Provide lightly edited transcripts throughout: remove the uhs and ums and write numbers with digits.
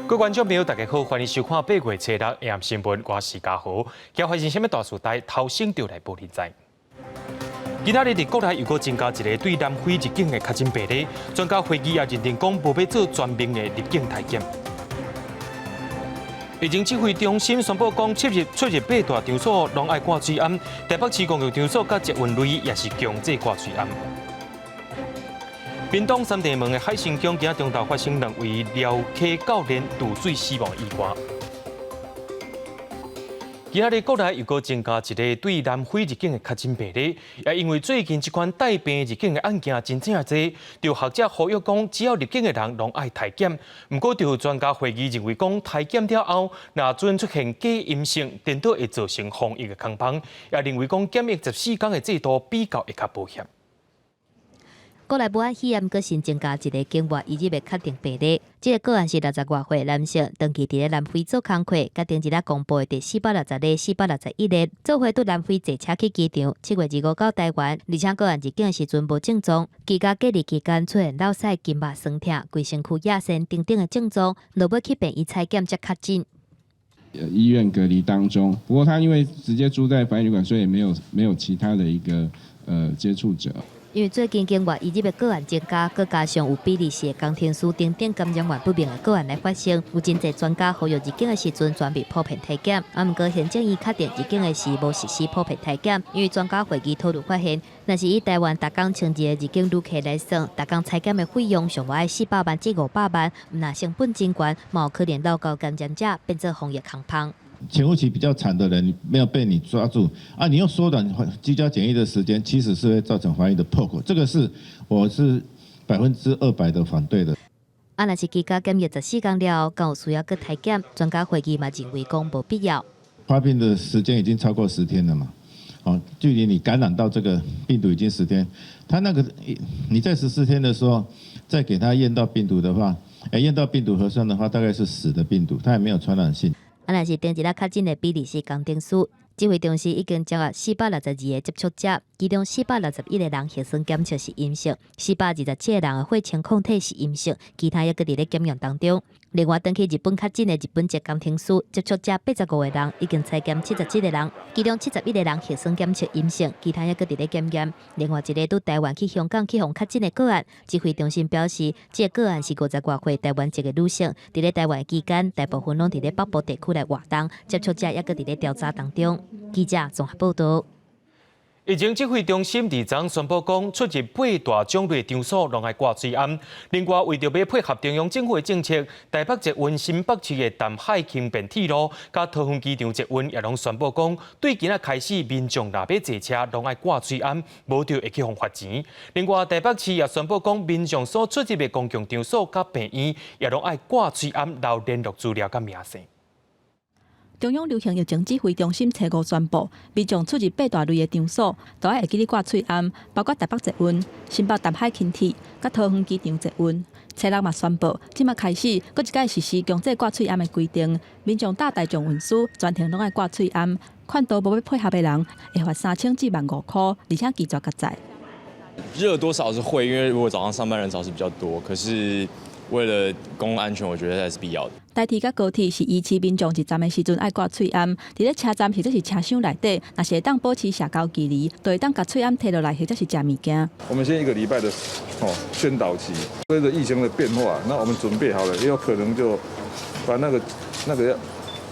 各位觀眾朋友，大家好，歡迎收看8月初六晚新聞，我是嘉豪。今發生啥物大事代，頭先就來報你知。今仔日佇國內又閣增加一个對南非入境的確診病例，專家會議也認定講無欲做全面的入境篩檢。疫情指揮中心宣布講，七日出入八大場所攏愛掛喙罨，台北市公共場所佮捷運內也是強制掛喙罨。屏東三地門的海神宮今仔中晝發生兩位寮溪教練墮水死亡意外。今仔日國內又閣增加一个對南非入境的確診病例，也因為最近這款帶病入境的案件真正濟，就學者呼籲講，只要入境的人攏愛篩檢。毋過，就有專家會議認為講，篩檢了後，若準出現假陰性，顛倒會造成防疫的空縫，也認為講檢疫14天的制度比較會較保險。國內武漢肺炎閣新增加一个境外移入的確定病例，這个個案是60外歲男性，長期佇咧南非做工課，佮頂一日公布的第460例、461例，做伙對南非坐車去機場，7月25到台灣，而且個案入境的時陣無症狀，居家隔離期間出現落屎、筋肉痠痛、規身軀壓線等等的症狀，落尾去病院採檢才確診。醫院隔離當中，不過他因為直接住在防疫旅館，所以沒有其他的一個接觸者。因為最近境外移入的個案增加，閣加上有比利時的工程師等等感染源不明的個案來發生，有真濟專家呼籲入境的時陣全面普遍體檢。啊，毋過行政院確定入境的時無實施普遍體檢，因為專家會議討論發現，若是以台灣逐工1000二个入境旅客來算，逐工採檢的費用上無愛400萬至500萬，毋但成本真懸，嘛有可能漏到感染者變做防疫空縫。潛伏期比較長的人沒有被你抓住啊，你又縮短居家檢疫的時間，其實是會造成防疫的破口。這個是我是200%的反對的。啊，若是居家檢疫14天了後，敢有需要閣篩檢？專家會議嘛認為講無必要。發病的時間已經超過10天了嘛，哦，距離你感染到這個病毒已經十天，他那個你在14天的時候再給他驗到病毒的話，驗到病毒核酸的話，大概是死的病毒，它也沒有傳染性。啊，若是頂一日確診的比利時工程師，指揮中心已經掌握462個接觸者，其中461個人核酸檢測是陰性，427個人的血清抗體是陰性，其他猶閣佇咧檢驗當中。另外，轉去日本確診的日本籍工程師，接觸者85個人，已經採檢77個人，其中71個人核酸檢測陰性，其他猶閣佇咧檢驗。另外一个佇台灣去香港去予確診的個案，指揮中心表示，這个個案是50外歲台灣籍的女性，佇咧台灣期間，大部分攏佇咧北部地區來活動，接觸者猶閣佇咧調查當中。記者綜合報道。疫情指揮中心佇昨宣布講，出入八大種類場所攏愛掛喙罨。另外，為著欲配合中央政府的政策，台北捷運新北市的淡海輕便鐵路、佮桃園機場捷運也攏宣布講，對今仔開始，民眾若欲坐車攏愛掛喙罨，無就會去予罰錢。另外，台北市也宣布講，民眾所出入的公共場所佮病院也攏愛掛喙罨，留聯絡資料佮名姓。中央流行疫情指揮中心初五宣布，民眾出入八大類的場所，都愛會記得掛喙罨，包括台北捷運、新北淡海輕鐵、佮桃園機場捷運。初六嘛宣布，這馬開始，閣一擺實施強制掛喙罨的規定，民眾搭大眾運輸全程攏愛掛喙罨，勸導無欲配合的人，會罰3000至15,000箍，而且拒絕共載。熱多少是會，因為如果早上上班人潮是比較多，可是為了公共安全，我覺得還是必要的。台鐵佮高鐵是維持民眾入站的時陣愛掛喙罨，佇咧車站或者是車廂內底，若是會當保持社交距離，就會當共喙罨提落來或者是食物件。我們先一個禮拜的宣導期，隨著疫情的變化，那我們準備好了，也有可能就把那個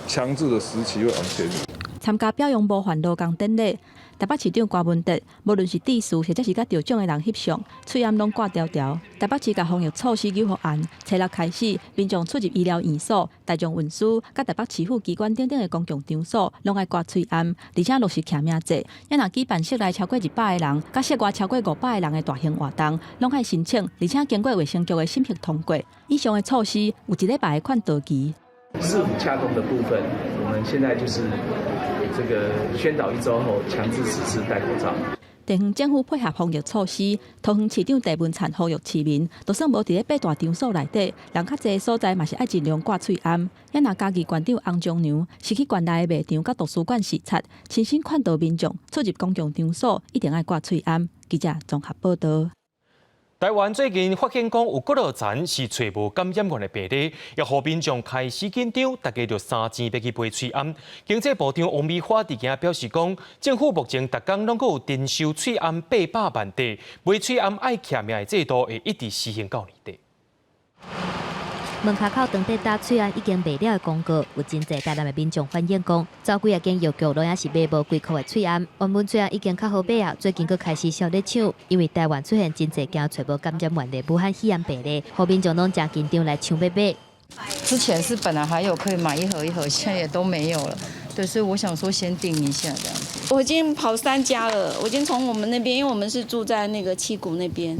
強制的時期會往前。參加表揚模範勞工典禮，台北市長柯文哲，無論是致辭或者是佮得獎的人翕相，喙罨攏掛牢牢。台北市共防疫措施扭予絚，初六開始，民眾出入醫療院所、大眾運輸、佮台北市府機關等等的公共場所，攏愛掛喙罨，而且落實實名制。若舉辦室內超過200個人，佮室外超過500個人的大型活動，攏愛申請，而且經過衛生局的審核通過。以上的措施有一禮拜的勸導期。市府洽公的部分，我們現在就是這個宣導一週後，強制實施戴口罩。地方政府配合防疫措施，桃園市長鄭文燦呼籲市民，就算無佇咧八大場所內底，人較濟所在嘛是愛盡量掛喙罨。也若嘉義縣長洪仲良是去縣內的賣場佮圖書館視察，親身勸導民眾出入公共場所一定愛掛喙罨。記者綜合報道。台灣最近發現講有幾落層是揣無感染源的病例，也予民眾開始緊張，大家就三更欲去買喙罨。經濟部長王美花佇今仔表示講，政府目前逐工攏閣有訂收喙罨800萬塊，買喙罨愛簽名的制度會一直實行到年底。門跤口當地貼喙罨已經賣了的廣告，有真濟台南的民眾反映講，走幾仔間藥局攏猶是賣無幾箍的喙罨。原本喙罨已經較好買啊，最近閣開始痟咧搶，因為台灣出現真濟件揣無感染源的武漢肺炎病例，予民眾攏誠緊張來搶欲買。之前是本來還有可以買一盒一盒，現在也都沒有了。對，所以我想說先訂一下這樣子。我已經跑三家了，我已經從我們那邊，因為我們是住在那個七股那邊。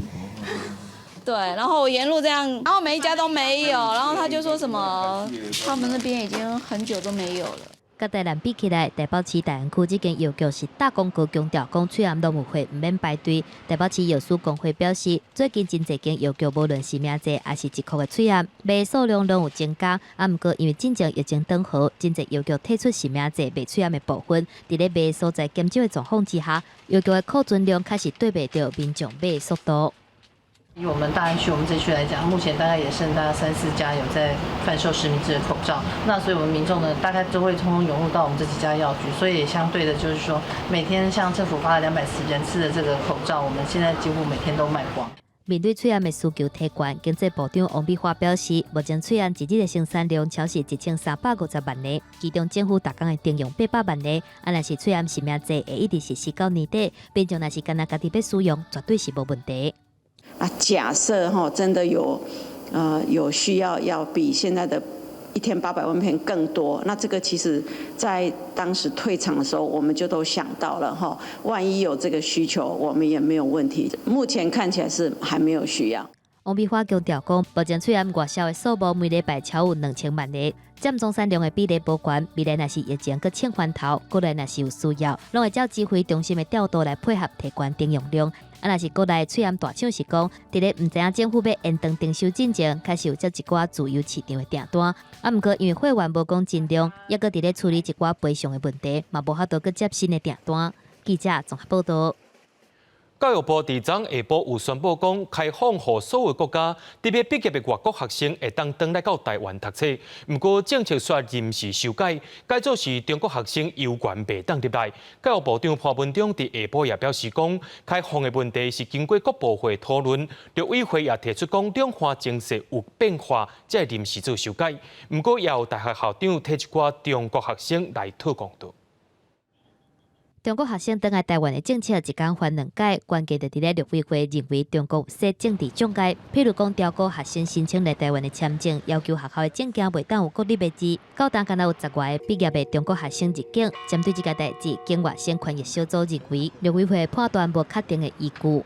對，然後我沿路這樣，然後每一家都沒有，然後他就說什麼，他們那邊已經很久都沒有了。佮台南比起來，台北市大安區這間藥局是貼廣告強調講喙罨攏有貨，毋免排隊。台北市藥師公會表示，最近真濟間藥局無論實名制抑是一箍的喙罨，賣數量攏有增加。啊，毋過因為進前疫情轉好，真濟藥局退出實名制賣喙罨的部分，佇咧賣所在減少的狀況之下，藥局的庫存量確實對袂著民眾買的速度。以我們大安區，我們這區來講，目前大概也剩大概三四家有在販售實名制的口罩。那所以我們民眾呢，大概都會通通湧入到我們這幾家藥局。所以也相對的，就是說，每天像政府發了200人次的這個口罩，我們現在幾乎每天都賣光。面對喙罨的需求提懸，經濟部長王美花表示，目前喙罨一日的生產量超過1350萬個，其中政府逐工會徵用800萬個。啊，若是喙罨實名制會一直實施到年底，民眾若是干焦家己欲使用，絕對是無問題。啊，假設哈真的有需要，要比現在的一天800萬片更多，那這個其實在當時退場的時候，我們就都想到了哈，萬一有這個需求，我們也沒有問題。目前看起來是還沒有需要。王美花強調講，目前喙罨外銷的數目每禮拜超有2000萬個，佔總產量的比例無懸。未來若是疫情閣衝翻頭，國內若是有需要，攏會照指揮中心的調度來配合提懸徵用量。啊，若是國內喙罨大廠是講，佇咧毋知影政府欲延長徵收進前，開始有接一寡自由市場的訂單。啊，毋過因為貨源無講真量，猶閣佇咧處理一寡賠償的問題，嘛無法度閣接新的訂單。記者綜合報道。教育部佇昨下晡有宣布講，開放予所有國家，特別畢業的外國學生會當轉來到台灣讀冊。毋過政策煞臨時修改，改做是中國學生猶原袂當入來。教育部長潘文忠佇下晡也表示講，開放的問題是經過各部會討論，陸委會也提出講，兩岸情勢有變化，才會臨時做修改。毋過也有大學校長提一寡中國學生來討公道。中國學生轉來台灣的政策一工翻兩改，關鍵就佇咧陸委會認為中國設政治障礙，譬如講調高學生申請來台灣的簽證，要求學校的證件袂當有國立的字。到今干焦有10外个畢業的中國學生入境，針對這個代誌，境外生權益小組認為陸委會判斷無確定的依據。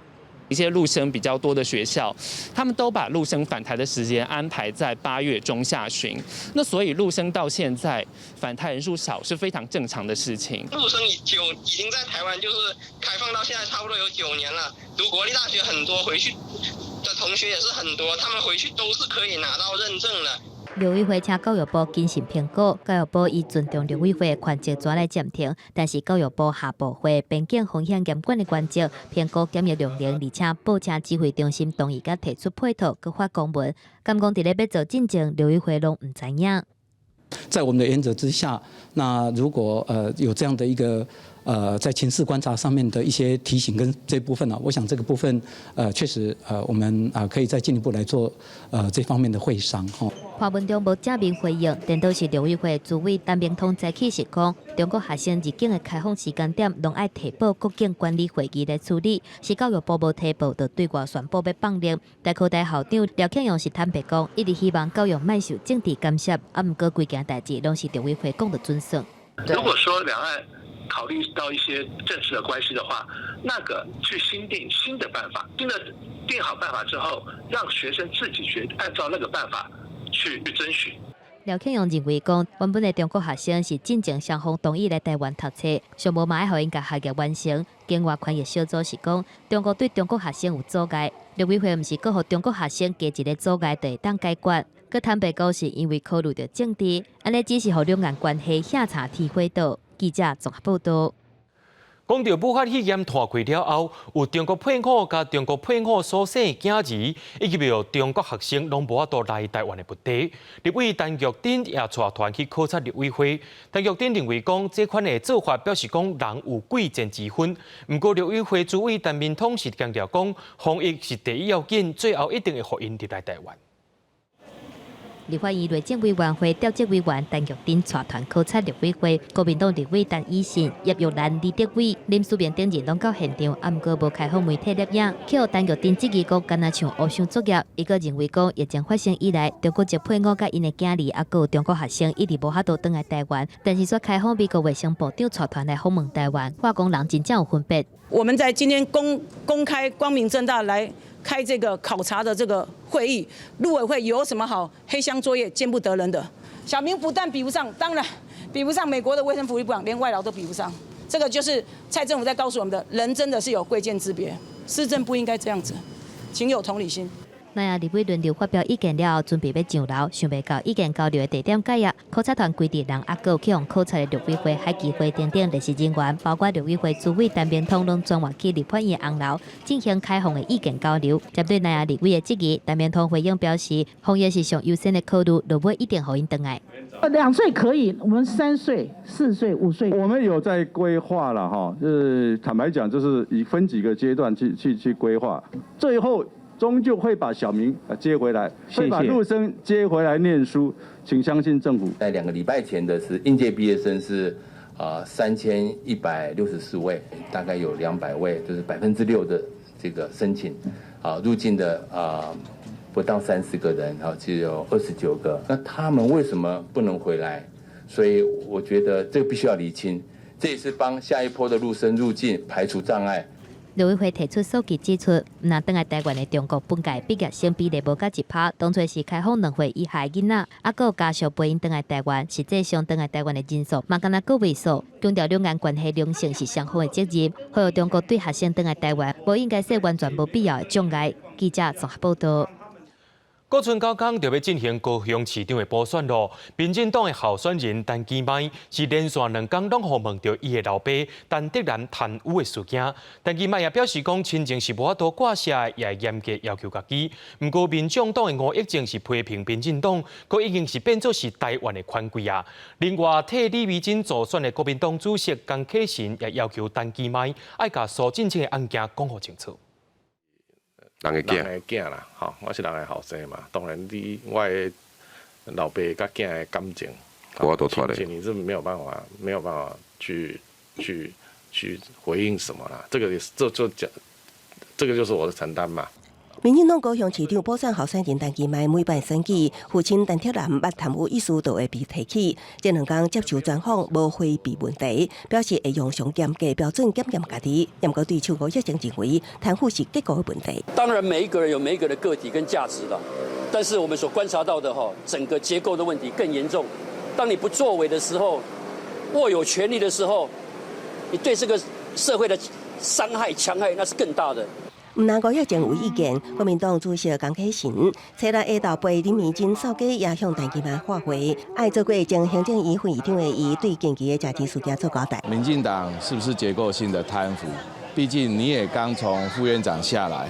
一些陸生比較多的學校，他們都把陸生返台的時間安排在8月中下旬。那所以陸生到現在返台人數少是非常正常的事情。陸生已經在台灣就是開放到現在差不多有9年了，讀國立大學很多回去的同學也是很多，他們回去都是可以拿到認證的。陸委會請教育部謹慎評估，教育部以尊重陸委會的權責來暫停，但是教育部下部會邊境風險嚴管的原則，評估檢疫量能，而且報請指揮中心同意佮提出配套，閣發公文，敢講佇咧欲做進前，陸委會攏毋知影。在我們的原則之下，那如果有這樣的一個在情勢觀察上面的一些提醒跟這部分呢，我想這個部分確實我們啊可以再進一步來做這方面的會商吼。潘文忠無正面回應，顛倒是陸委會主委陳明通早起是講，中國學生入境的開放時間點，攏愛提報國境管理會議來處理，是教育部無提報，就對外宣布欲放令。大科大校長廖慶陽是坦白講，一直希望教育莫受政治干涉，啊，毋過規件代誌攏是陸委會講著準算。如果說兩岸考慮到一些政治的關係的話，那個去新定新的辦法，新的定好辦法之後，讓學生自己去按照那個辦法去遵循。廖慶陽認為講，原本的中國學生是進前雙方同意來台灣讀冊，上無嘛愛予𪜶共學業完成。境外權益小組是講，中國對中國學生有阻礙，陸委會毋是閣予中國學生加一個阻礙就會當解決。閣坦白講，是因為考慮著政治，按呢只是予兩岸關係遐差天火倒。記者綜合報道。講到武漢肺炎拖開了後，有中國配偶佮中國配偶所生的囝兒，以及著中國學生攏無法度來台灣的問題。立委陳玉珍也帶團去考察陸委會。陳玉珍認為講，這款的做法表示講人有貴賤之分。毋過陸委會主委陳明通是強調講，防疫是第一要緊，最後一定會予𪜶入來台灣。立法院內政委員會調職委員陳玉珍帶團考察陸委會，國民黨立委陳以信、葉玉蘭、李德偉、林思明等人攏到現場，啊，毋過無開放媒體攝影。予陳玉珍質疑講，敢若像烏箱作業。伊閣認為講，疫情發生以來，中國籍配偶佮𪜶的囝兒，啊，閣有中國學生一直無法度轉來台灣，但是煞開放美國衛生部長帶團來訪問台灣，話講人真正有分別。我們在今天公開光明正大來開這個考察的這個會議，陸委會有什麼好黑箱作業、見不得人的？小明不但比不上，當然比不上美國的衛生福利部長，連外勞都比不上。這個就是蔡政府在告訴我們的，人真的是有貴賤之別，施政不應該這樣子，請有同理心。那也立委輪流發表意見了後，準備欲上樓，想袂到意見交流的地點改啊！考察團規個人猶閣有去予考察的陸委會、海基會等等列席人員，包括陸委會主委陳明通，攏轉往去立法院紅樓進行開放的意見交流。針對南亞立委的質疑，陳明通回應表示，防疫是上優先的考慮，落尾一定予𪜶轉來。 2歲可以，我們3歲、4歲、5歲，我們有在規劃了哈，就是坦白講，就是以分幾個階段去規劃，最後。終究會把小明接回來，會把陸生接回來念書，請相信政府。在2個禮拜前的是應屆畢業生是3164位，大概有200位，就是6%的這個申請，啊入境的啊不到30個人，啊只有29個。那他們為什麼不能回來？所以我覺得這個必須要釐清，這也是幫下一波的陸生入境排除障礙。陸委會提出數據指出，毋若轉來台灣的中國本屆畢業生比例無到1%，當初是開放2歲以下囡仔，猶閣有家屬陪𪜶轉來台灣，實際上轉來台灣的人數嘛，敢若個位數。強調兩岸關係良性是雙方的責任，呼籲中國對學生轉來台灣，無應該設完全無必要的障礙。記者綜合報道。過賰九工就欲進行高雄市長的補選囉。民進黨的候選人陳其邁是連續兩工攏予問著伊的老爸陳德南貪污的事件。陳其邁也表示講，親情是無法度割捨的，也會嚴格要求家己。毋過民眾黨的吳益政是批評民進黨，閣已經是變做是台灣的權貴啊。另外，替李眉蓁助選的國民黨主席江啟臣也要求陳其邁愛共蘇進清的案件講予清楚。人的囝啦，吼，我是人的後生嘛，當然你我的老爸佮囝的感情，我都出來，你是沒有辦法，沒有辦法去回應什麼啦。這個也是，這就講，這個就是我的承擔嘛。民進黨高雄市長補選候選人陳其邁每擺選舉，父親陳德南捌貪污一事都會被提起。這兩工接受專訪，無迴避問題，表示會用上嚴格標準檢驗家己。毋過對手吳益政認為貪腐是結構的問題。當然，每一個人有每一個的個體跟價值的，但是我們所觀察到的哈，整個結構的問題更嚴重。當你不作為的時候，握有權力的時候，你對這個社會的傷害、戕害，那是更大的。毋但吳益政有意見，國民黨主席江啟臣，初六下晝陪林美珍掃街，也向陳其邁喊話，愛做過前行政院副院長的伊，對近期的食錢事件做交代。民進黨是不是結構性的貪腐？畢竟你也剛從副院長下來，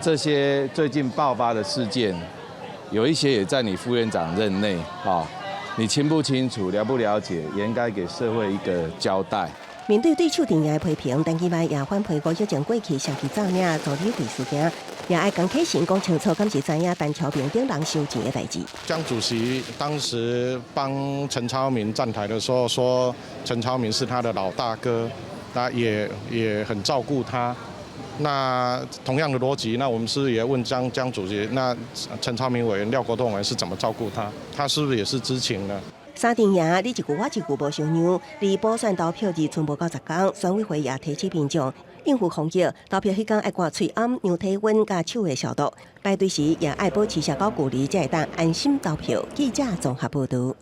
這些最近爆發的事件，有一些也在你副院長任內，啊，你清不清楚、了不了解？應該給社會一個交代。面對對手陣營的批評，陳其邁也反批吳益政過去長期詐領助理費事件，也愛江啟臣講清楚，敢是知影陳超明等人收錢的代誌。江主席當時幫陳超明站台的時候，說陳超明是他的老大哥，那也很照顧他。那同樣的邏輯，那我們是不是也問江主席，那陳超明委員、廖國棟委員是怎麼照顧他？他是不是也是知情呢？三陣營你一句我一句無相讓，離補選投票日賰無夠10工，選委會也提醒民眾應付防疫，投票彼工愛掛喙罨、量體溫佮手的消毒，排隊時也愛保持社交距離，才會當安心投票。記者綜合報道。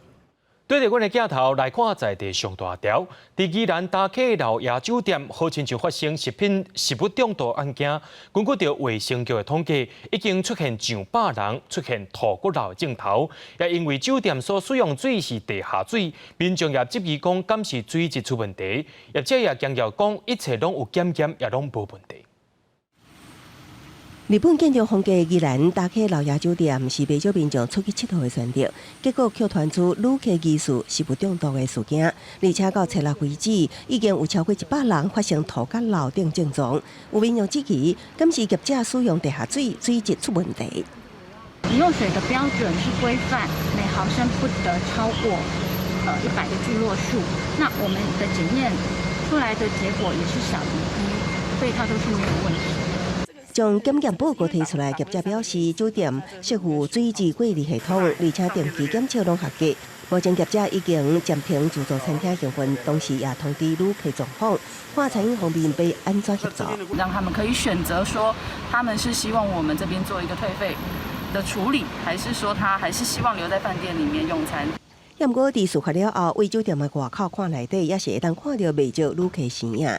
對著阮的鏡頭來看，在地上大條，佇宜蘭大溪老爺酒店，好親像發生食品食物中毒案件。根據著衛生局的統計，已經出現上百人出現吐骨瘻的症頭，也因為酒店所使用水是地下水，民眾也質疑講，敢是水質出問題？業者也強調講，一切攏有檢驗，也攏無問題。日本建築風格宜蘭大溪老爺酒店是袂少民眾出去𨑨迌的選擇，結果卻傳出旅客疑似食物中毒的事件，而且到初六為止，已經有超過100人發生吐甲瘻等症狀。有民眾質疑，敢是業者使用地下水，水質出問題。飲用水的標準是規範每毫升不得超過100個菌落數，那我們的檢驗出來的結果也是小於一，所以它都是沒有問題。將檢驗報告提出來，業者表示酒店設有水質過濾系統，而且定期檢測攏合格。目前業者已經暫停自助餐廳營運，同時也通知旅客狀況，看餐飲方面欲按怎協助。讓他們可以選擇說，他們是希望我們這邊做一個退費的處理，還是說他還是希望留在飯店裡面用餐。毋過，佇事發了後，佇酒店的外口看內底，也是會當看著袂少旅客身影。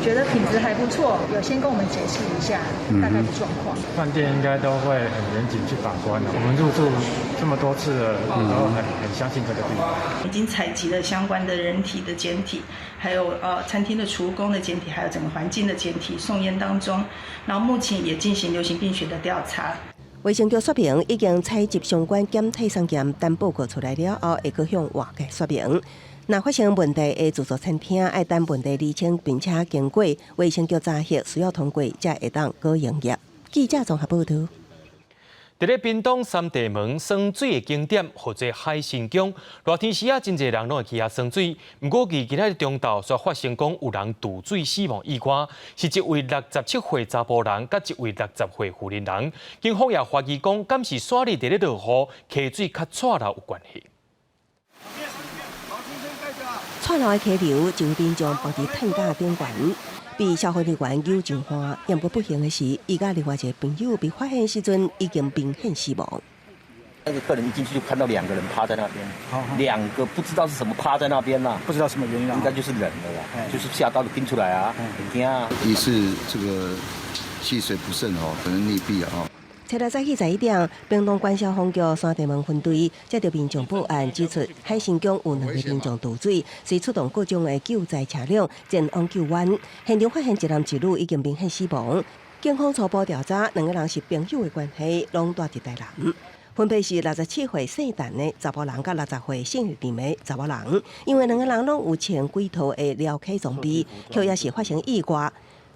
覺得品質還不錯，有先跟我們解釋一下大概的狀況。飯店應該都會很嚴謹去把關的。我們入住這麼多次了，都很相信這個地方。已經採集了相關的人體的檢體，還有餐廳的廚工的檢體，還有整個環境的檢體送驗當中。然後目前也進行流行病學的調查。衛生局說明已經採集相關檢體送檢，等報告出來了後，會閣向外界說明。若發生問題的自助餐廳，愛等問題釐清，並且經過衛生局查核，需要通過，才會當閣營業。記者綜合報導。佇咧屏東三地門耍水的景點，號做海神宮。熱天時啊，真濟人攏會去遐耍水。毋過，佇今仔日中晝，煞發生講有人墮水死亡意外，是一位67歲查埔人，佮一位60歲雲林人。警方也懷疑講，敢是煞日佇咧落雨，溪水較掣流有關係。掣流的溪流就民眾綁佇擔架頂懸，被消防人員救上岸。毋過不幸的是，伊佮另外一個朋友被發現時陣已經明顯死亡。那個客人一進去就看到兩個人趴在那邊，兩個不知道是什麼趴在那邊啦，不知道什麼原因，應該就是冷的啦，就是嚇到就驚出來啊，很驚啊。疑似這個氣水不慎哦，可能溺斃啊。初六早起11點，屏東縣消防局三地門分隊接到民眾報案，指出海神宮有兩個民眾墮水，遂出動各種的救災車輛前往救援。現場發現一男一女已經明顯死亡。警方初步調查，兩個人是朋友的關係，攏住佇台南。分別是67歲姓陳的查埔人，佮60歲姓林的查某人。因為兩個人攏有穿整套的撩起裝備，卻也是發生意外。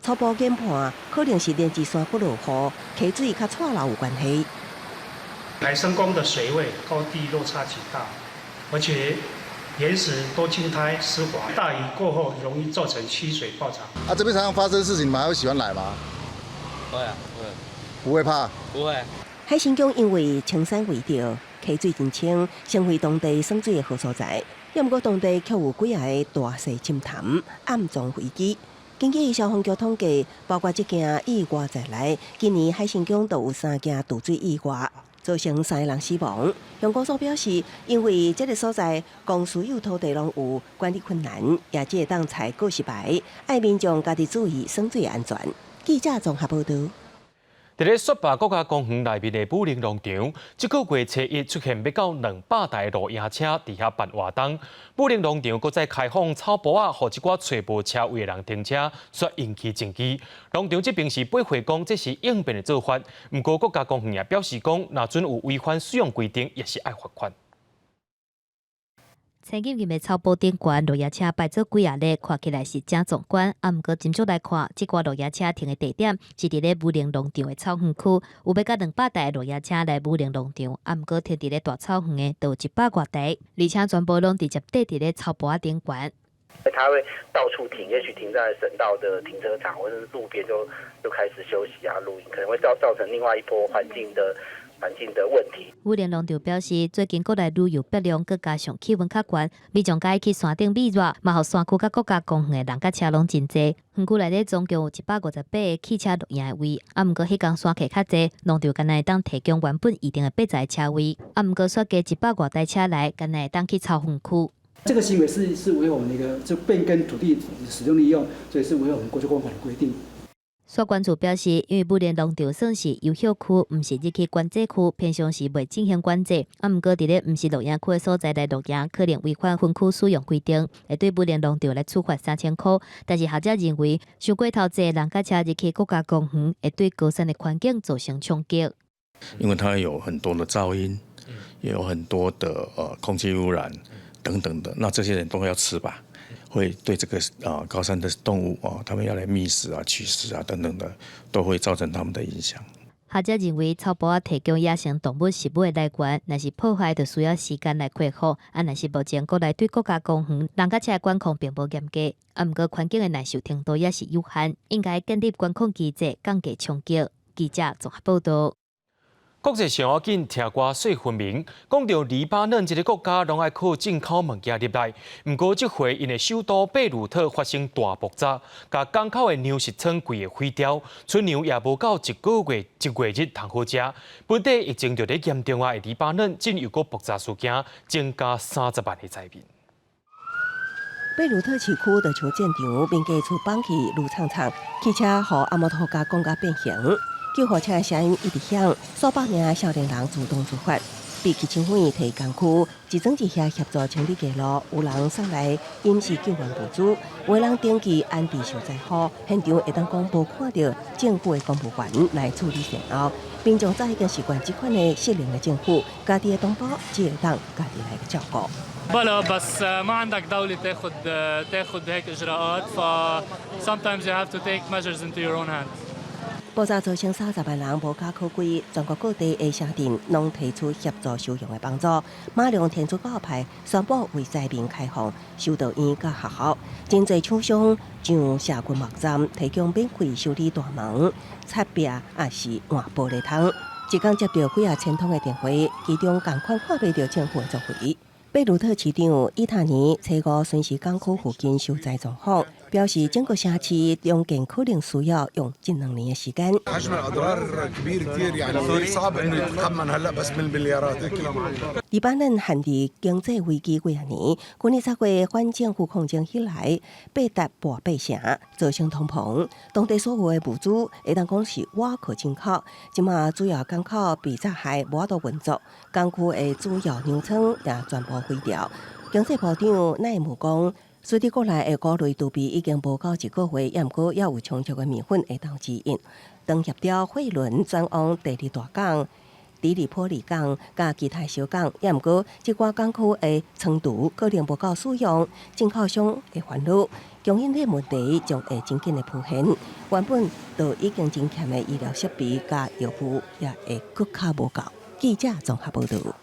初步研判，可能是連接山谷落雨，溪水較掣流有關係。海神宮的水位高低落差極大，而且岩石多青苔濕滑，大雨過後容易造成溪水暴漲。啊，這邊常常發生事情，你們還會喜歡來嗎？會啊，會。不會怕？不會。海神宮因為青山圍繞，溪水真清，成為當地耍水的好所在。毋過當地卻有幾个大細深潭，暗藏危機。根據消防局統計，包括這件意外在內，今年海神宮都有三件墮水意外，造成三個人死亡。鄉公所表示，因為這个所在公私有土地攏有管理困難，也只會當採告示牌，愛民眾家己注意耍水安全。記者綜合報導。佇咧雪霸國家公園內面的武陵農場，這個月初一出現欲到200台露營車佇遐辦活動。武陵農場閣再開放草埔仔，予一寡揣無車位的人停車，煞引起爭議。農場這邊是回覆講這是應變的做法，毋過國家公園也表示講，若準有違反使用規定，也是愛罰款。青金金的草埔頂懸露營車擺做幾仔日，看起來是誠壯觀。啊，毋過斟酌來看，這寡露營車停的地點是佇咧武陵農場的草園區，有欲到200台露營車來武陵農場，啊，毋過停佇咧大草園的，就有100外台，而且全部攏直接綴佇咧草埔仔頂懸。他會到處停，也許停在省道的停車場，或者是路邊就開始休息啊、露營，可能會造成另外一波環境的環境的問題。武連農場表示，最近國內旅遊變涼，閣加上氣溫較懸，民眾佮意去山頂避熱，嘛予山區佮國家公園的人佮車攏真濟。園區內底總共有158個汽車露營的位，啊，毋過彼工山客較濟，農場干焦會當提供原本預定的80個車位，啊，毋過煞加一百外台車來，干焦會當去抄園區。這個行為是違我們那個就變更土地使用利用，所以是違我們國土空間的規定。雪管處表示，因為武連農場算是遊憩區，毋是入去管制區，平常時袂進行管制。啊，毋過佇咧毋是露營區的所在來露營，可能違反園區使用規定，會對武連農場來處罰3000箍。但是學者認為，傷過頭濟人佮車入去國家公園，會對高山的環境造成衝擊。因為它有很多的噪音，也有很多的空氣污染等等的，那這些人都要吃吧？會對這個啊高山的動物啊，他們要來覓食啊、取食啊等等的，都會造成他們的影響。學者認為，草埔仔提供野生動物食物的來源，若是破壞，就需要時間來恢復。啊，若是目前國內對國家公園人佮車管控並無嚴格，啊，毋過環境的耐受程度也是有限，應該建立管控機制，降低衝擊。記者綜合報道。國際上要緊，聽歌說分明。講著黎巴嫩這个國家，攏愛靠進口物件入來。毋過這回𪜶的首都貝魯特發生大爆炸，共港口的糧食倉規个毀掉，出糧也無夠一個月一月日通好食。本地疫情就咧嚴重啊！黎巴嫩進又閣爆炸事件，增加30萬个災民。貝魯特市區就像戰場，民家厝崩去愈悖悖，汽車予阿摩托共講甲變形。救護車的聲音一直響，數百名少年人自動自發，被汽槍粉提工具，一裝一卸協助清理街路，有人送來臨時救援物資，有人登記安置受災戶，現場會當講無看著政府的公務員來處理善後，民眾早已經習慣這款的失靈的政府，家己的同胞只會當家己來照顧。 بلا بس ما عندك دولة تاخذ هيك إجراءات ف sometimes you have to take measures into your own hands. 爆炸造成30萬人無家可歸，全國各地的城鎮攏提出協助收容的幫助。馬龍天主教派宣布為災民開放修道院佮學校，真濟廠商上社群網站提供免費修理大門、擦壁，抑是換玻璃窗。一工接著幾仔千通的電話，其中仝款看袂著政府的作為。貝魯特市長伊塔尼初五巡視港區附近受災狀況，表示整個城市重建可能需要用一兩年的時間。 حجم الأضرار كبير كثير يعني صعب انه يتخمن هلا بس بالمليارات اكيد。黎巴嫩陷佇經濟危機幾仔年，去年10月反政府抗爭起來，八達破八成，造成通膨。當地所有的物資會當講是倚靠進口，這馬主要港口被炸害，無法度運作，港區的主要糧倉也全部毀掉。經濟部長奈姆講，隨著國內的穀類儲備已經無夠一個月，也毋過猶有充足的麵粉會當支應。當協調貨輪轉往第二大港的黎波里港佮其他小港，也毋過這寡港區的倉儲可能無夠使用，進口商會煩惱，供應鏈問題將會真緊的浮現。原本就已經真欠的醫療設備佮藥物也會閣較無夠。記者綜合報導。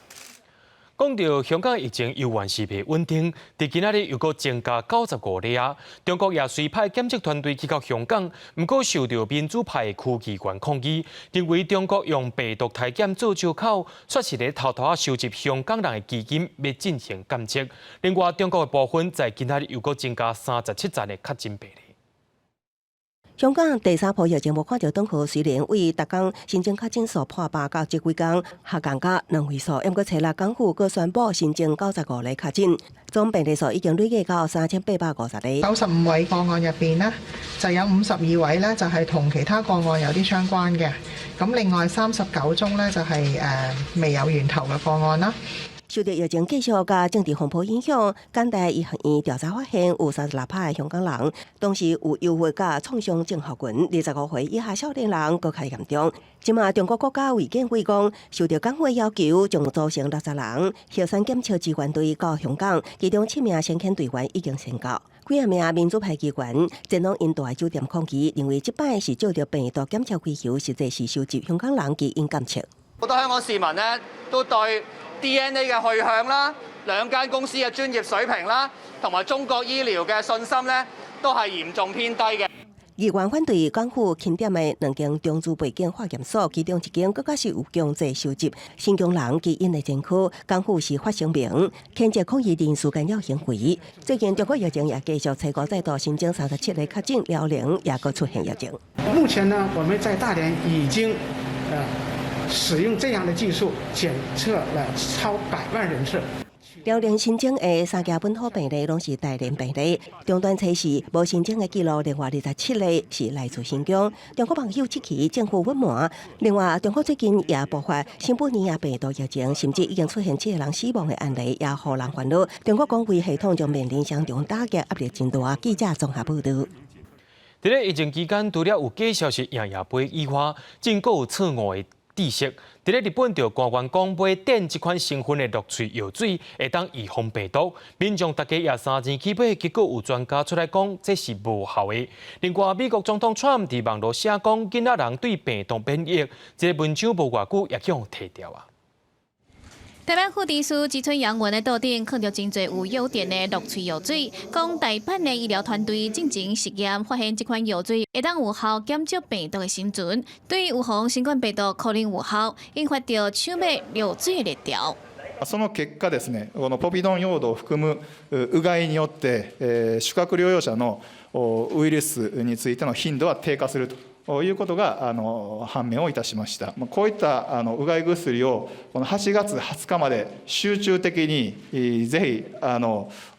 講著香港疫情猶原是袂穩定，佇今仔日又閣增加95例啊！中國也隨派檢測團隊去到香港，毋過受著民主派區議員抗議，認為中國用病毒篩檢做藉口，卻是咧偷偷仔收集香港人的基因，欲進行檢測。另外，中國的部分在今仔日又閣增加37例的確診病例。香港第三波疫情無看著轉好，雖然為逐工新增確診數破百，到這幾工下降到兩位數，毋過初六港府閣宣布新增95例確診，總病例數已經累計到3850例。95位個案入邊呢，就有52位呢，就係同其他個案有啲相關嘅，咁另外39宗呢，就係未有源頭嘅個案啦。受著疫情繼續佮政治風波影響，港大醫學院調查發現，有36%的香港人當時有憂鬱佮創傷症候群，25歲以下少年人閣較嚴重。這馬中國國家衛健委講，受著港府要求，將組成60人核酸檢測支援隊到香港，其中七名先遣隊員已經先到。幾仔名民主派議員前往𪜶蹛的酒店抗議，認為這擺是借著病毒檢測為由，實際是收集香港人基因檢測。好多香港市民呢都對 DNA 嘅去向啦，兩間公司嘅專業水平啦，同埋中國醫療嘅信心呢，都係嚴重偏低嘅。議員反對港府欽點的兩間中資背景化驗所，其中一間閣較是有強制收集新疆人基因的前科。港府是發聲明，譴責抗議人士干擾行為。最近中國疫情也繼續，初五再度新增37例確診，遼寧也閣出現疫情。目前呢，我們在大連已經使用這樣的技術檢測了超百萬人次。遼寧新增的三家本土病例攏是大連病例，終端測試無新增的記錄，另外27例是來自新疆。中國網友質疑政府隱瞞。另外，中國最近也爆發新冠尼亞病毒疫情，甚至已經出現七個人死亡的案例，也予人煩惱。中國公衛系統將面臨雙重打擊，壓力真大。記者綜合報導。佇咧疫情期間，除了有假消息贏贏飛以外，真閣有錯誤的知識。佇咧日本，就官員講買碘這款成分的漉喙藥水會當預防病毒，民眾逐家也三錢去買，結果有專家出來講這是無效的。另外，美國總統川普佇網路寫講，囡仔人對病毒免疫，這个文章無偌久也予提掉啊。台灣副醫師吉村洋文的桌頂，囥著真濟有藥碘的漉喙藥水，講大阪的醫療團隊進前實驗發現，這款藥水會當有效減少病毒的生存，對預防新冠病毒可能有效，引發著搶買藥水的熱潮。その結果ですね、このポビドンヨードを含むうがいによって、宿泊療養者のウイルスについての頻度は低下するということが判明をいたしました。こういったうがい薬をこの8月20日まで集中的にぜひ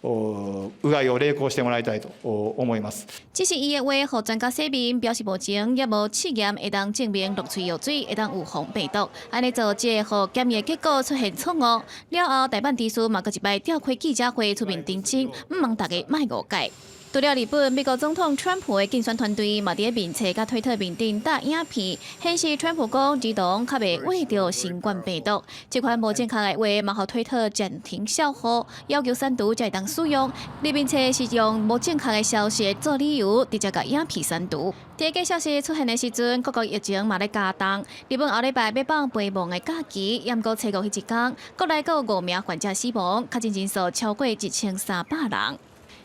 うがいを励行してもらいたいと思います。只是伊的話，予專家說明表示目前猶無試驗會當證明漉喙藥水會當預防病毒。按呢做，這會予檢驗結果出現錯誤。了後，大阪知事嘛，閣一擺召開記者會出面澄清，毋望大家莫誤解。除了日本，美國總統川普的競選團隊嘛佇咧面冊佮推特面頂貼影片，顯示川普講兒童較袂患著新冠病毒。這款無正確的話，嘛予推特暫停銷號，要求刪除才會當使用。佇面冊是用無正確的消息做理由，直接共影片刪除。佇假消息出現的時陣，各國疫情嘛咧加重。日本後禮拜欲放陪亡的假期，毋過初五彼一工，國內閣有五名患者死亡，確診人數超過1300人。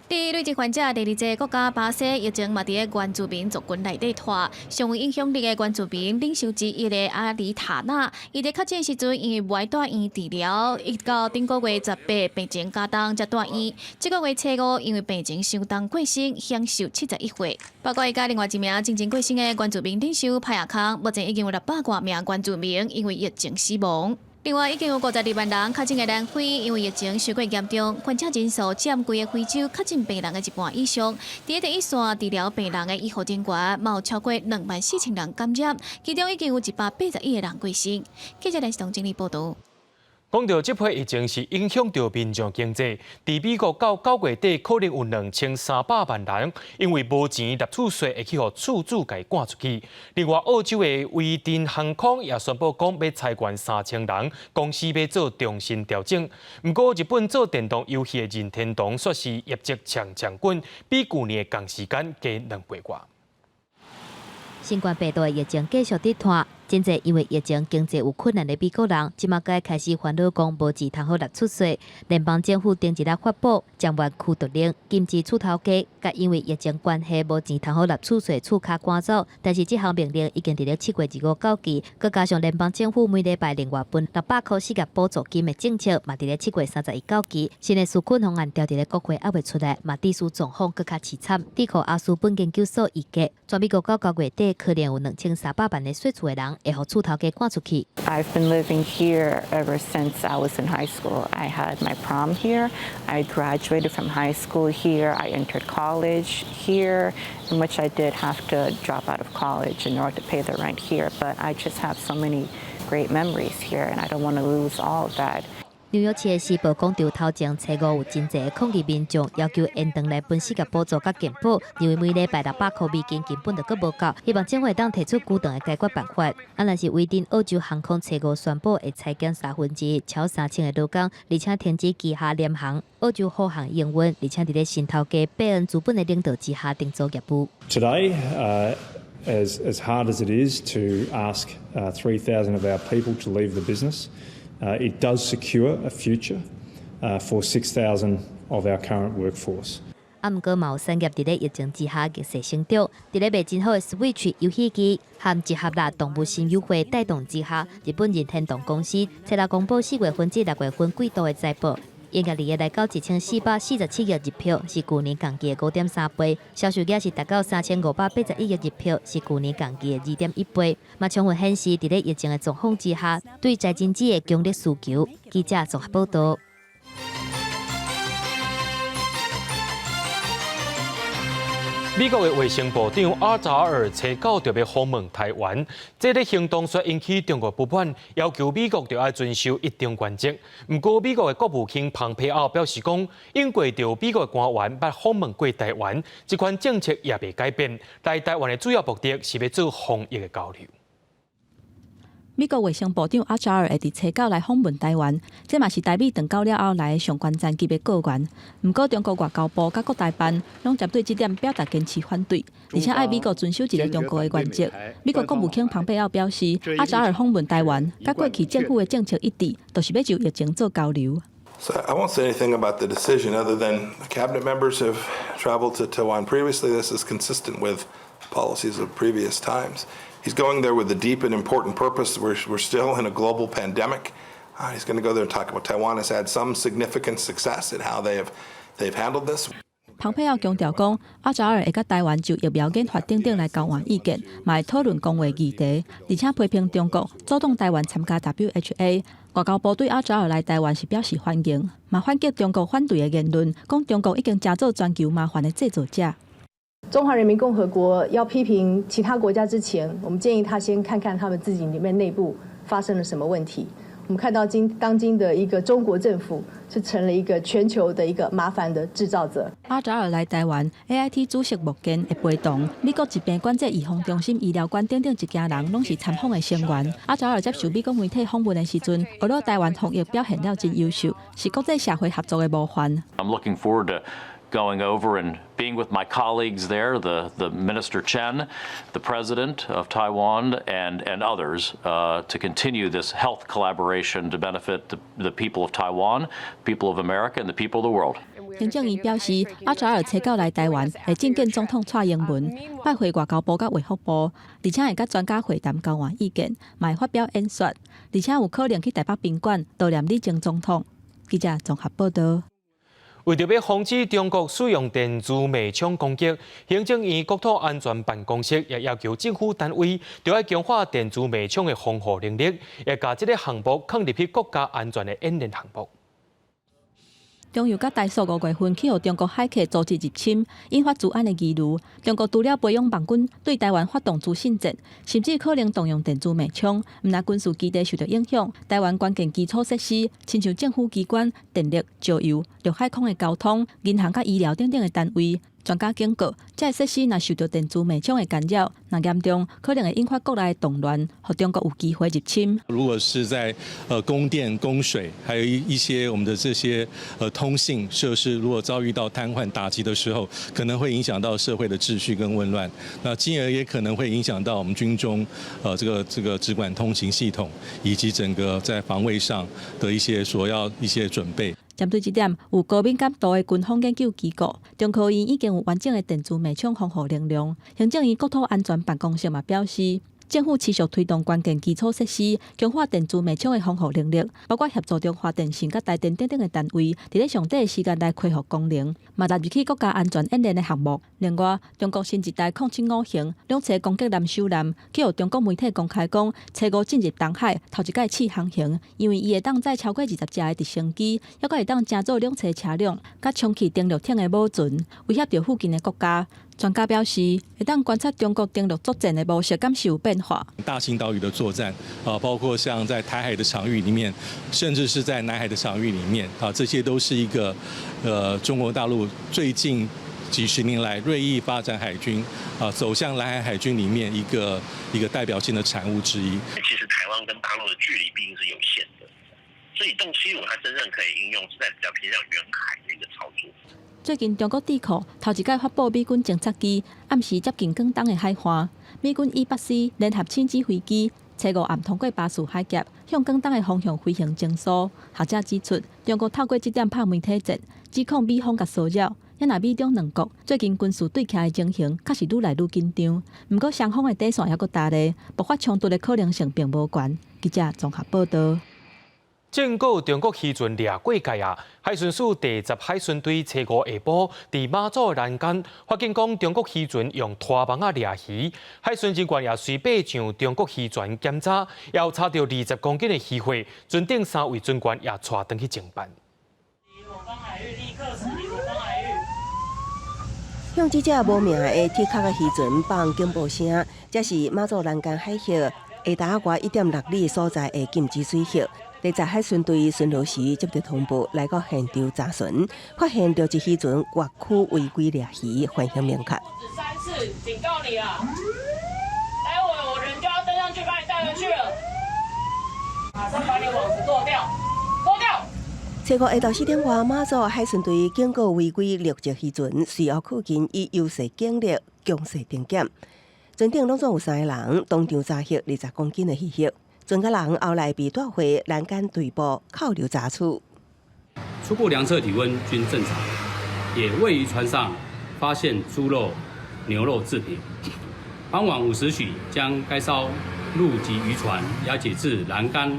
佇累積患者第二濟國家巴西，疫情嘛佇咧原住民族群內底拖，上有影響力的原住民領袖之一的阿里塔納，伊佇確診時陣因為無愛蹛院治療，一直到頂個月18病情加重才蹛院。這個月初五因為病情傷重過身，享壽71歲。包括伊佮另外一名進前過身的原住民領袖派亞康，目前已經有600外名原住民因為疫情死亡。另外，已經有52萬人確診的南非，因為疫情傷過嚴重，患者人數佔規個非洲確診病人的一半以上。佇第一線治療病人的醫護人員，嘛有超過24,000人感染，其中已經有181個人過身。記者連視整理報導。講到這波疫情是影響著民眾經濟，佇美國到9月底可能有2300萬人因為無錢納厝稅，會去予厝主共趕出去。另外，澳洲的維珍航空也宣布講欲裁員3000人，公司欲做重新調整。毋過，日本做電動遊戲的任天堂煞是業績衝衝滾，比舊年的仝時間加2倍外。新冠病毒的疫情繼續佇拖，真濟因為疫情經濟有困難的美國人，這馬該開始煩惱講無錢通好納厝稅。聯邦政府頂一日發布暫緩驅逐令，禁止厝頭家，共因為疫情關係無錢通好納厝稅厝跤趕走。但是這項命令已經佇咧7月25到期，閣加上聯邦政府每禮拜另外分600箍失業補助金的政策，嘛佇咧7月31到期。新的紓困方案調佇咧國會猶未出來，嘛致使狀況閣較淒慘。智庫阿斯本研究所預計，全美國到9月底可能有2300萬个稅厝的人會予厝頭家趕出去。 I've been living here ever since I was in high school. I had my prom here. I graduated from high school here. I entered college here, in which I did have to drop out of college in order to pay the rent here. But I just have so many great memories here, and I don't want to lose all of that. 紐約市的時報廣場頭前，初五有真濟抗議民眾要求延長來分失業補助佮健保，認為每禮拜600箍美金根本就閣無夠，希望政府會當提出具體的解決辦法。啊，若是維珍澳洲航空初五宣布會裁減1/3，超3000个勞工，而且停止旗下廉航。澳洲虎航營運，而且佇咧新頭家貝恩資本的領導之下定做業務。 Today, as hard as it is to ask 3,000 of our people to leave the business, it does secure a future for 6,000 of our current workforce. 啊，毋過嘛有產業佇咧疫情之下逆勢成長，佇咧賣真好的 Switch 遊戲機和集合啦動物森友會帶動之下，日本任天堂公司初六公布4月份至6月份季度的財報。營業利益來到1447億日票，是舊年同期的5.3倍；銷售額是達到3581億日票，是舊年同期的2.1倍。嘛充分顯示佇咧疫情的狀況之下，對財政資的強烈需求。記者綜合報道。美國的衛生部長阿扎爾初九就欲訪問臺灣，這个行動煞引起中國不滿，要求美國著愛遵守一中原則。毋過美國的國務卿蓬佩奧表示講，應過著美國官員捌訪問過臺灣，這款政策也袂改變。來臺灣的主要目的是欲做防疫的交流。美國衛生部長阿扎爾會佇初九來訪問臺灣，這嘛是台美斷交了後來的上懸層級的閣員。毋過中國外交部佮國台辦攏針對這點表達堅持反對，而且愛美國遵守一个中國的原則。美國國務卿蓬佩奧表示，阿扎爾訪問臺灣，佮過去政府的政策一致，就是欲就疫情做交流。 So I won't say anything about the decision other than the cabinet members have traveled to Taiwan previously. This is consistent with policies of previous times. He's going there with a deep and important purpose. We're still in a global pandemic. He's going to go there and talk about Taiwan has had some significant success in how they've handled this. 蓬佩奧強調講，阿扎爾會佮臺灣就疫苗研發等等來交換意見，嘛會討論公衛議題，而且批評中國阻擋臺灣參加 WHA。外交部對阿扎爾來臺灣是表示歡迎，嘛反擊中國反對的言論，講中國已經成做全球麻煩的製造者。中華人民共和國要批評其他國家之前，我們建議他先看看他們自己裡面內部發生了什麼問題。我們看到今當今的一個中國政府是成了一個全球的一個麻煩的製造者。阿扎爾來臺灣，AIT 主席莫健會陪同，美國疾病管制預防中心醫療官等等一家人攏是參訪的成員。阿扎爾接受美國媒體訪問的時陣，學了臺灣防疫表現了真優秀，是國際社會合作的模範。 I'm looking forward to going over and being with my colleagues there, the Minister Chen, the President of Taiwan, and others to continue this health collaboration to benefit the people of Taiwan, people of America, and the people of the world. 行政院表示，阿扎爾初九來臺灣，會覲見總統蔡英文，拜會外交部佮衛福部，而且會佮專家會談交換意見，嘛會發表演說，而且有可能去臺北賓館悼念李前總統。記者綜合報道。為著欲防止中國使用電子脈衝攻擊，行政院國土安全辦公室也要求政府單位，著愛強化電子脈衝的防護能力，會共這个項目放入去國家安全的演練項目。中油佮台塑5月份去予中國海客組織入侵，引發資安的疑慮。中國除了培養網軍對臺灣發動資訊戰，甚至可能動用電子脈衝，毋但軍事基地受著影響，臺灣關鍵基礎設施，親像政府機關、電力、石油、陸海空的交通、銀行佮醫療等等的單位。專家警告，這个設施若受著電子脈衝的干擾，若嚴重可能會引發國內的動亂，予中國有機會入侵。如果是在供電、供水，還有一些我們的這些通信設施，如果遭遇到癱瘓打擊的時候，可能會影響到社會的秩序跟混亂，那進而也可能會影響到我們軍中這個直管通行系統，以及整個在防衛上的一些所要一些準備。針對這點，有高敏感度的軍方研究機構，中科院已經有完整的電子脈衝防護能量。行政院國土安全辦公室嘛表示，政府持續推動關鍵基礎設施，強化電子脈衝的防護能力，包括協助中華電信佮台電等等的單位，佇咧上短的時間內恢復功能，嘛納入去國家安全演練的項目。另外，中國新一代07五型兩棲攻擊艦首艦，去予中國媒體公開講，初五進入東海，頭一擺試航行，因為伊會當載超過20隻的直升機，猶閣會當乘做兩棲車輛，佮充氣登陸艇的母船，威脅著附近的國家。專家表示，會當觀察中國登陸作戰的模式，敢是有變化。大型島嶼的作戰啊，包括像在台海的場域裡面，甚至是在南海的場域裡面啊，這些都是一個中國大陸最近幾十年來銳意發展海軍啊，走向藍海海軍裡面一個代表性的產物之一。其實台灣跟大陸的距離畢竟是有限的，所以動七五它真正可以應用是在比較偏向遠海的一個操作。最近中國智庫頭一擺發布美軍偵察機暗時接近廣東的海岸，美軍 E-8C 聯合殲擊飛機初五暗通過巴士海峽，向廣東的方向飛行偵搜。學者指出，中國透過這點拍媒體戰，指控美方共騷擾，啊若美中兩國最近軍事對峙的情形，確實愈來愈緊張。毋過雙方的底線猶閣焦咧，爆發衝突的可能性並無懸。記者綜合報道。正告中國漁船掠過界啊！海巡署第十海巡隊初五下晡，佇馬祖的欄杆發現講中國漁船用拖網仔掠魚，海巡人員也隨爬上中國漁船檢查，也有查著20公斤的漁貨，船頂三位船員也帶轉去偵辦。立刻駛離我方海域。向這隻無名的鐵殼的漁船放警報聲，這是馬祖欄杆海域下達外1.6里所在的禁止水域。第十海巡隊巡邏時接到通報，來到現場查詢，發現著一漁船越區違規掠魚，犯行明確。三次警告你了，待會我人就要登上去把你帶回去了，馬上把你網子剁掉，剁掉。初五下晝4點外，馬祖海巡隊警告違規掠隻漁船，隨後扣勤以優勢警力強勢臨檢。船頂攏總有三個人，當場查獲20公斤的魚肉。船家人後來被帶回欄杆隊部扣留查處。初步量測體溫均正常，也未於船上發現豬肉、牛肉製品。傍晚5時許，將該艘陸籍漁船押解至欄杆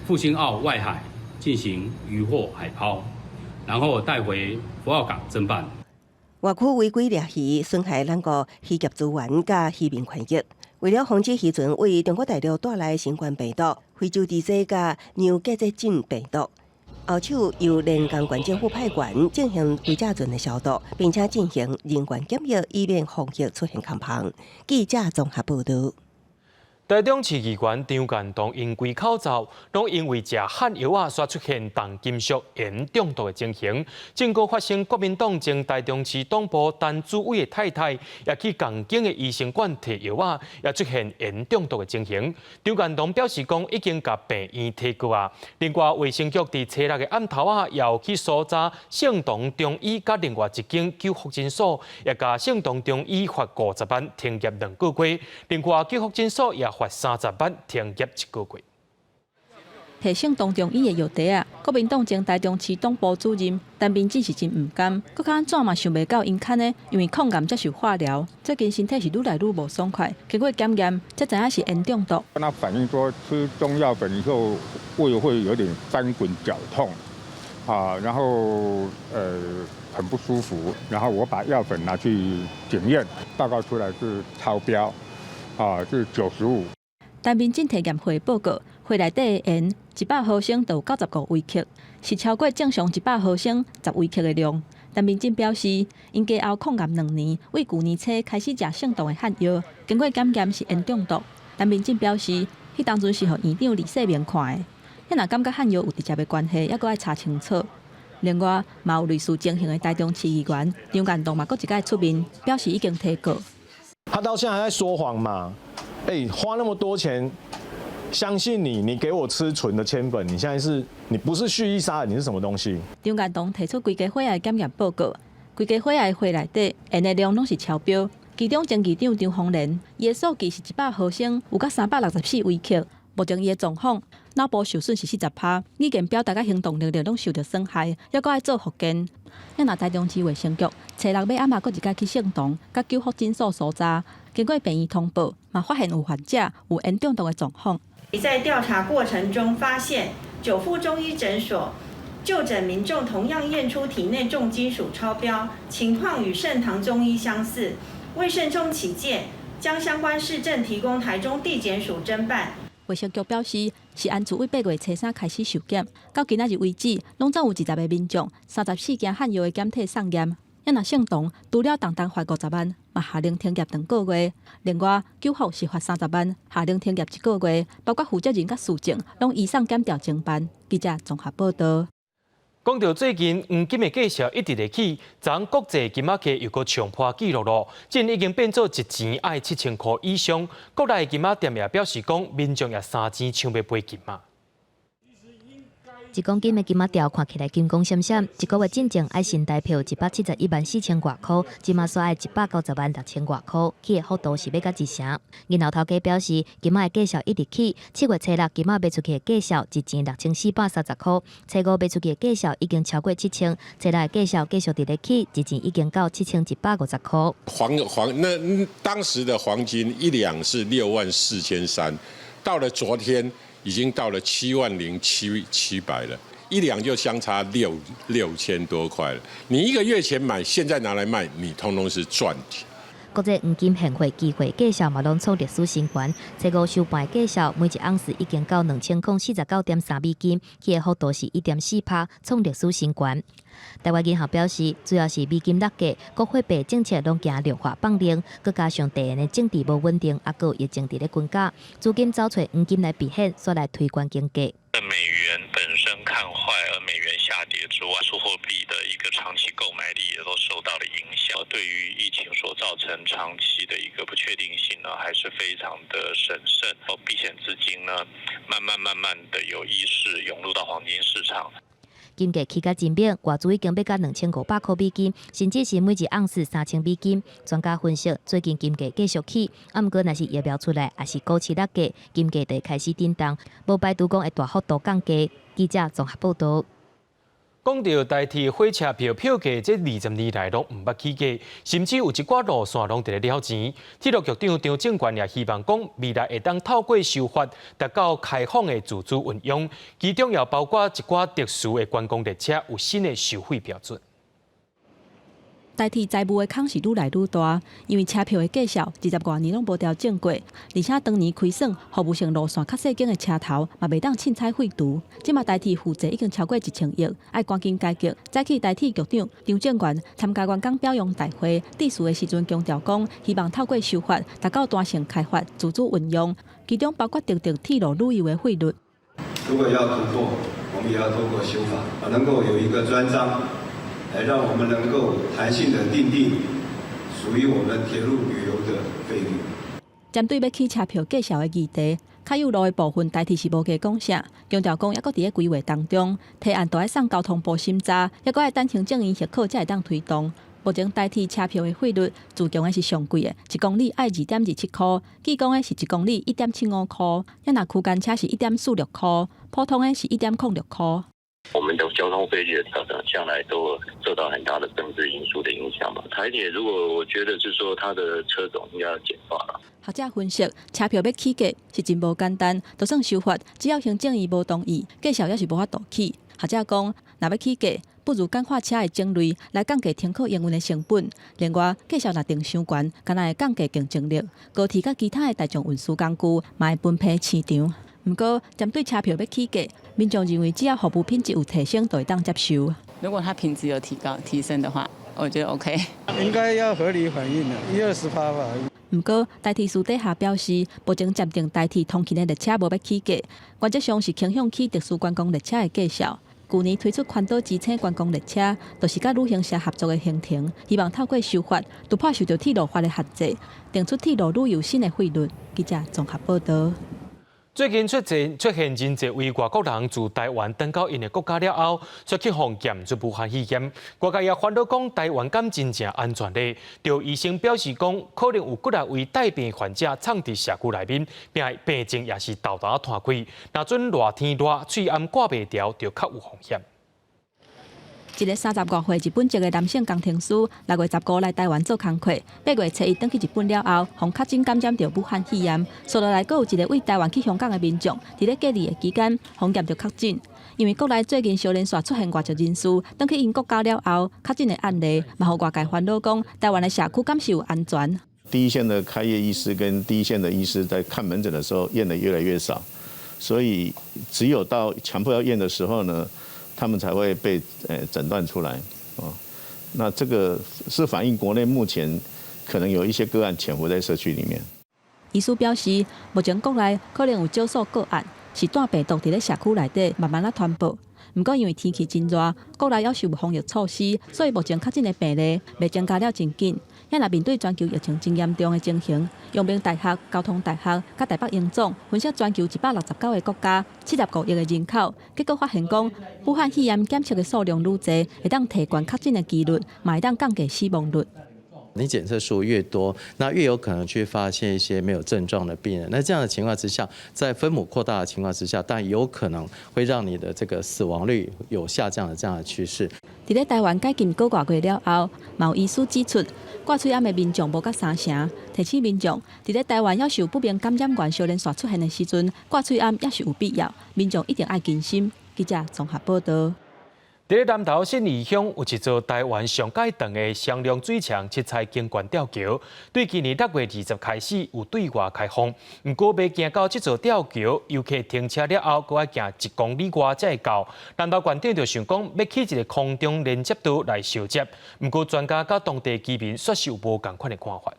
復興澳外海進行漁獲海拋，然後帶回福澳港偵辦。外區違規掠魚，損害咱國漁業資源佮漁民權益。為了防止漁船為中國大陸帶來新冠病毒、非洲豬瘟佮牛結節疹病毒，後手由連江縣政府派員進行規隻船的消毒，並且進行人員檢疫，以免防疫出現空縫。記者綜合報道。台中市議員張建東𪜶規口罩，攏因為食漢藥仔，煞出現重金屬鹽中毒的情形。正閣發生國民黨前台中市黨部陳主委的太太，也去仝間的醫生館提藥仔，也出現鹽中毒的情形。張建東表示講，已經共病院提告啊。另外，衛生局佇初六的暗頭仔，也有去搜查聖同中醫佮另外一間久福診所，也共聖同中醫罰50萬，停業2個月。另外，久福診所也罰30萬，停業一個月。提聖同中醫的藥袋仔，國民黨前台中市黨部主任陳明志是真毋甘，閣較按怎嘛想袂到𪜶牽的，因為抗癌接受化療，最近身體是愈來愈無爽快，經過檢驗才知影是鹽中毒。跟他反映說，吃中藥粉以後胃會有點翻滾絞痛，啊，然後很不舒服，然後我把藥粉拿去檢驗，報告出來是超標，啊，是95。陳明進提驗血報告，血內底的鹽100毫升就有95微克，是超過正常100毫升10微克的量。陳明進表示，𪜶家後抗癌2年，為舊年初開始食聖同的漢藥，經過檢驗是鹽中毒。陳明進表示，彼當陣是予院長李世明看的，彼若感覺漢藥有直接的關係，猶閣愛查清楚。另外，嘛有類似情形的台中市議員張建東嘛，閣一擺出面表示已經提告。他到現在還在說謊嘛？欸，花那麼多錢，相信你，你給我吃純的鉛粉，你現在是你不是蓄意殺人，你是什麼東西？張建東提出規家伙仔的檢驗報告，規家伙仔的血內底鹽的量攏是超標。其中前議長張鳳蓮，伊的數據是100毫升有到364微克。目前伊的狀況，腦部受損是40%，語言表達佮行動能力攏受著損害，猶閣愛做復健。啊若台中市衛生局初六欲暗仔閣一擺去聖同佮久福診所搜查，經過病院通報，嘛發現有患者有鹽中毒的狀況。在調查過程中發現，久富中醫診所就診民眾同樣驗出體內重金屬超標，情況與聖堂中醫相似。為慎重起見，將相關事證提供台中地檢署偵辦。衛生局表示，是按自8月初三開始受檢，到今仔日為止，攏總有20個民眾、34件漢藥的檢體送驗。啊若聖同除了當當罰50萬，嘛下令停業2個月。另外，久福是罰30萬，下令停業一個月，包括負責人佮事證，攏移送檢調偵辦。記者綜合報道。講到最近黃金的價數一直咧起，昨國際金仔價又閣衝破紀錄咯，這已經變做一錢愛7000箍以上。國內金仔店也表示講，民眾也三錢搶欲買金仔。一公斤的金仔條看起來金光閃閃，一個月進前愛新台票171萬4千外箍，這馬煞愛190萬6千外箍，起的幅度是欲到一成。銀行頭家表示，金仔的價數一直起，7月初六金仔賣出去的價數一錢6430箍，初五賣出去的價數已經超過7000，初六的價數繼續佇咧起，一錢已經到7150箍。黃黃那當時的黃金一兩是6萬4千3，到了昨天已經到了7萬零七百了，一兩就相差6000多塊了。你一個月前買，現在拿來賣，你通通是賺錢。國際黃金現貨期貨價數嘛，攏創歷史新高。初五收盤價數每一盎司已經到2049.3美金，起的幅度是1.4%，創歷史新高。台灣銀行表示，主要是美金落價，各貨幣政策攏行量化放量，閣加上地緣的政治無穩定，抑閣有疫情佇咧懸架，資金走揣黃金來避險，煞來推懸金價。美元本身看壞，而美元下跌之外，貨幣的一個長期購買力也都受到了影響。對於疫情所造成長期的一個不確定性呢，還是非常的審慎。避險資金呢，慢慢慢慢的有意識湧入到黃金市場。金價起甲真猛，外資已經欲到2500箍美金，甚至是每一盎司3000美金。專家分析，最近金價繼續起，啊，毋過若是疫苗出來，抑是股市落價，金價就會開始震動，無排除講會大幅度降價。記者綜合報導。講到台鐵火車票票價，這20年來攏毋捌起價，甚至有一寡路線攏佇咧了錢。鐵路局長張正權也希望講，未來會當透過修法，達到開放的自主運用，其中也包括一寡特殊的觀光列車有新的收費標準。台鐵財務的空是愈來愈大，因為車票的價數20外年攏無調整過，而且當年虧損服務性路線較細間的車頭嘛袂當凊彩廢除。這馬台鐵負債已經超過1000億，愛趕緊解決。早起台鐵局長張正權參加員工表揚大會致辭的時陣強調講，希望透過修法達到彈性開發、自主運用，其中包括訂定鐵路旅遊的費率。如果要突破，我們也要透過修法，能夠有一個專章。來讓我們能夠彈性的訂定屬於我們鐵路旅遊的費率。針對欲起車票價數的議題，較有路的部分台鐵是無加講啥，強調講猶閣佇咧規劃當中，提案都愛送交通部審查，猶閣愛等行政院核可才會當推動。目前台鐵車票的費率，自強的是上貴的，一公里愛2.27箍；計講的是一公里1.75箍，抑若區間車是1.46箍，普通的是1.06箍。我們的交通費率的調整，向來都受到很大的政治因素的影響嘛。台鐵如果我覺得是說，它的車種應該要簡化啦。學者分析，車票欲起價是真無簡單，就算修法，只要行政院無同意，價數也是無法度起。學者講，若欲起價，不如簡化車的種類，來降低乘客營運的成本。另外，價數若定傷懸，敢若會降低競爭力。高鐵佮其他的大眾運輸工具嘛會分批市場。毋過，針對車票欲起價，民眾認為只要服務品質有提升，就會當接受。如果它品質有提高提升的話，我覺得 OK。應該要合理反應的，10-20%吧。毋過，台鐵私底下表示，目前暫定台鐵通勤的列車無欲起價，原則上是傾向起特殊觀光列車的價數。舊年推出環島之星觀光列車，就是佮旅行社合作的行程，希望透過修法突破受著鐵路法的限制，定出鐵路旅遊新的費率。記者綜合報導。最近出現真濟位外國人自台灣轉到𪜶的國家了後，煞去予驗出武漢肺炎。外界也煩惱講台灣敢真正安全咧？著醫生表示講，可能有幾若位帶病患者藏佇社區內面，病病症也是沓沓湠開。若準熱天熱，喙罨掛袂牢，就較有風險。一个30外歲日本籍的男性工程師，6月15來台灣做工課，8月初一轉去日本了後，予確診感染著武漢肺炎。紲落來，閣有一个對台灣去香港的民眾，佇咧隔離的期間，予驗著確診。因為國內最近相連紲出現外籍人士轉去𪜶國家了後，確診的案例，嘛予外界煩惱講，台灣的社區敢是有安全？第一線的開業醫師跟第一線的醫師在看門診的時候驗得越來越少，所以只有到強迫要驗的時候呢，他們才會被診斷出來哦。那這個是反映國內目前可能有一些個案潛伏在社區裡面。醫師表示，目前國內可能有少數個案是帶病毒佇咧社區內底慢慢仔傳播。毋過因為天氣真熱，國內猶是有防疫措施，所以目前確診的病例袂增加了真緊。遐若面對全球疫情真嚴重的情形，陽明大學、交通大學佮台北榮總分析全球169個國家、75億个人口，結果發現講，武漢肺炎檢測的數量愈濟，會當提懸確診的幾率，嘛會當降低死亡率。你檢測數越多，那越有可能去發現一些沒有症狀的病人。那這樣的情況之下，在分母擴大的情況之下，但有可能會讓你的這個死亡率有下降的這樣的趨勢。佇咧台灣解禁幾个月了後，嘛有醫師指出，掛喙罨的民眾無甲三成，提醒民眾佇咧台灣猶是有不明感染源相連紲出現的時陣，掛喙罨猶是有必要，民眾一定愛謹慎。記者綜合報道。佇咧南投信義鄉有一座台灣上蓋長的雙龍水牆七彩景觀吊橋，對今年6月20開始有對外開放。毋過欲行到這座吊橋，遊客停車了後，閣愛行1公里外才會到。南投縣長就想講，欲起一個空中連接道來相接。毋過專家佮當地居民煞是有無仝款的看法。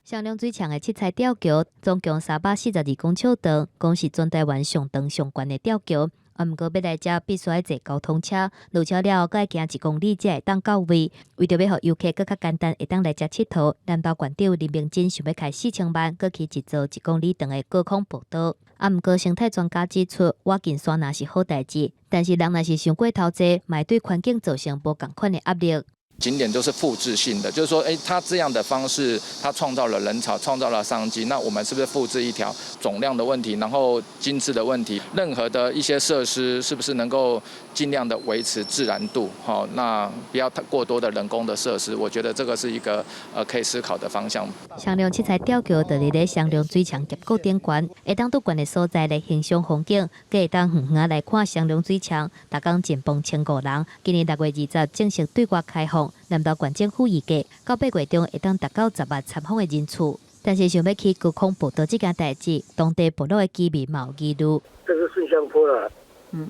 雙龍水牆的七彩吊橋，總共342公尺長，講是全台灣上長上懸的吊橋。啊，毋過欲來遮必須愛坐交通車，落車了後，閣愛行1公里才會當到位。為著欲予遊客閣較簡單會當來遮𨑨迌，南投縣長林明珍想欲開4000萬，閣起一座1公里長的高空步道。啊，毋過生態專家指出，倚近山若是好代誌，但是人若是傷過頭濟，嘛會對環境造成無仝款的壓力。景點都是複製性的，就是說，欸，他這樣的方式，他創造了人潮，創造了商機，那我們是不是複製一條總量的問題，然後精緻的問題，任何的一些設施，是不是能夠盡量的維持自然度？好，那不要太過多的人工的設施，我覺得這個是一個可以思考的方向。雙龍七彩吊橋就佇咧雙龍水牆峽谷頂懸，會當佇懸的所在來欣賞風景，閣會當遠遠來看雙龍水牆。逐工進磅1500人，今年6月20正式對外開放。南投縣政府預計到8月中會當達到10萬參訪的人次，但是想欲起高空步道這件代誌，當地部落的居民嘛有疑慮。這是順向坡啦，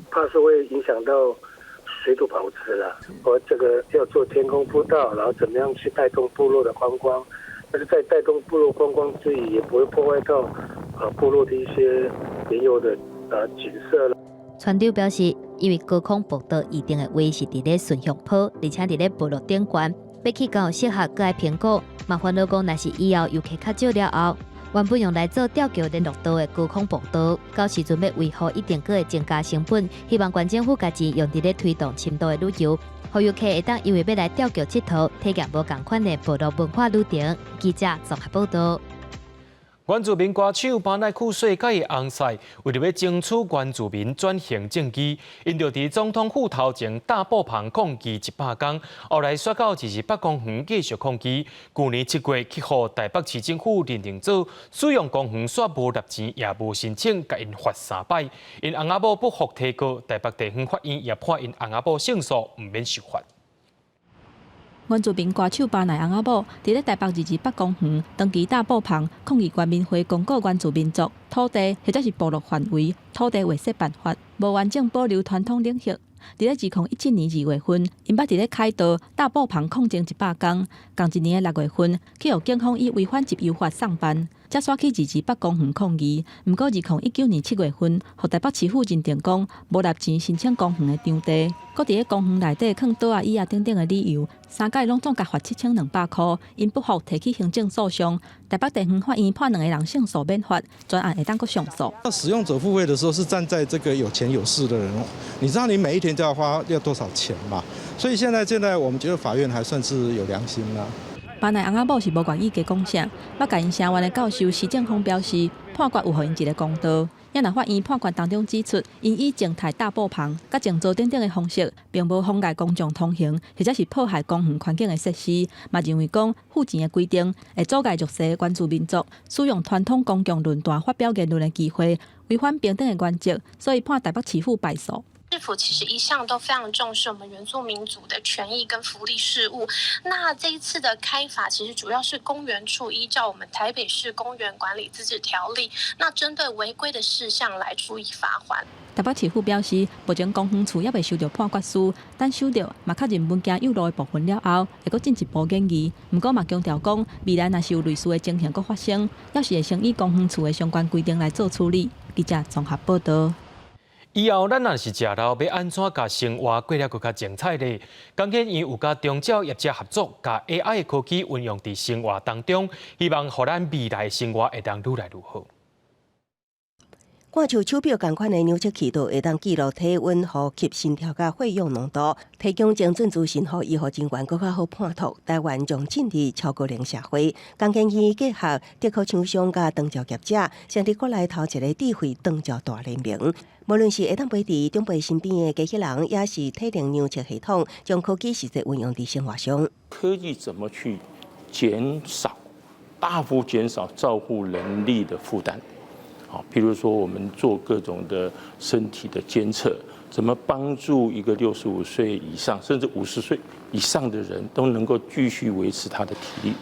怕是會影響到水土保持啦。我這個要做天空步道，然後怎麼樣去帶動部落的觀光？但是在帶動部落觀光之餘，也不會破壞到部落的一些原有的景色啦。村長表示，因為高空步道預定的位是佇咧順向坡，而且佇咧部落頂懸，欲起敢有適合閣愛評估，嘛煩惱講，若是以後遊客較少了後，原本用來做吊橋聯絡道的高空步道，到時陣欲維護一定閣會增加成本。希望縣政府共錢用佇咧推動深度的旅遊，予遊客會當因為欲來吊橋𨑨迌，體驗無仝款的部落文化旅程。記者綜合報道。原住民歌手巴奈庫稅佮伊翁婿，為著欲爭取原住民轉型正義，𪜶就佇總統府頭前搭布棚抗議100工，後來煞到二二八公園繼續抗議。舊年7月去予台北市政府認定做使用公園煞無納錢，也無申請，共𪜶罰三擺。𪜶翁仔某不服提告，台北地方法院也判𪜶翁仔某勝訴，毋免受罰。原住民歌手巴奈翁仔某，佇咧台北二二八公園長期搭布棚抗議原民會公告原住民族土地或者是部落範圍土地劃設辦法，無完整保留傳統領域。佇咧2017年2月份，𪜶捌佇咧凱道搭布棚抗爭100工，仝一年的6月份，去予警方以違反集遊法送辦，才煞去二二八公園抗議。毋過2019年7月份，予台北市府認定講無納錢申請公園的場地，閣佇咧公園內底囥桌仔椅仔等等的理由，三擺攏總共罰7200箍。𪜶不服提起行政訴訟，台北地方法院判兩个人勝訴免罰，全案會當閣上訴。那使用者付費的時候，是站在這個有錢有勢的人，你知道你每一天都要花要多少錢嘛？所以現在我們覺得法院還算是有良心啦。巴奈翁仔某是無願意加講啥，捌共𪜶聲援的教授施正峰表示，判決有予𪜶一个公道。也若法院判決當中指出，𪜶以靜態搭布棚、佮靜坐等等的方式，並無妨礙公眾通行，或者是破壞公園環境的設施，嘛認為講付錢的規定會阻礙弱勢原住民族使用傳統公共論壇發表言論的機會，違反平等的原則，所以判台北市府敗訴。市府其實一向都非常重視我們原住民族的權益跟福利事務。那這一次的開罰，其實主要是公園處依照我們台北市公園管理自治條例，那針對違規的事項來處以罰鍰。台北市府表示，目前公園處猶未收到判決書，等收到嘛確認文件有誤的部分了後，會閣進一步研議。毋過嘛強調講，未來若是有類似的情形閣發生，猶是會先以公園處的相關規定來做處理。記者綜合報道。以後咱若是食老，欲按怎共生活過了閣較精彩咧？工研院有佮長照業者合作，共 AI 科技運用佇生活當中，希望予咱未來生活會當愈來愈好。掛像手錶仝款的量測器，就會當記錄體溫、呼吸、心跳佮血氧濃度，提供精準資訊，予醫護人員閣較好判讀。台灣將進入超高齡社會，工研院結合竹科廠商佮長照業者，成立國內頭一个智慧長照大聯盟。無論是會當陪佇長輩身邊的機器人，抑是體能量測系統，將科技實際運用佇生活上。科技怎麼去減少、大幅減少照護人力的負擔？好，譬如說我們做各種的身體的監測，怎麼幫助一個65歲以上，甚至50歲以上的人都能夠繼續維持他的體力。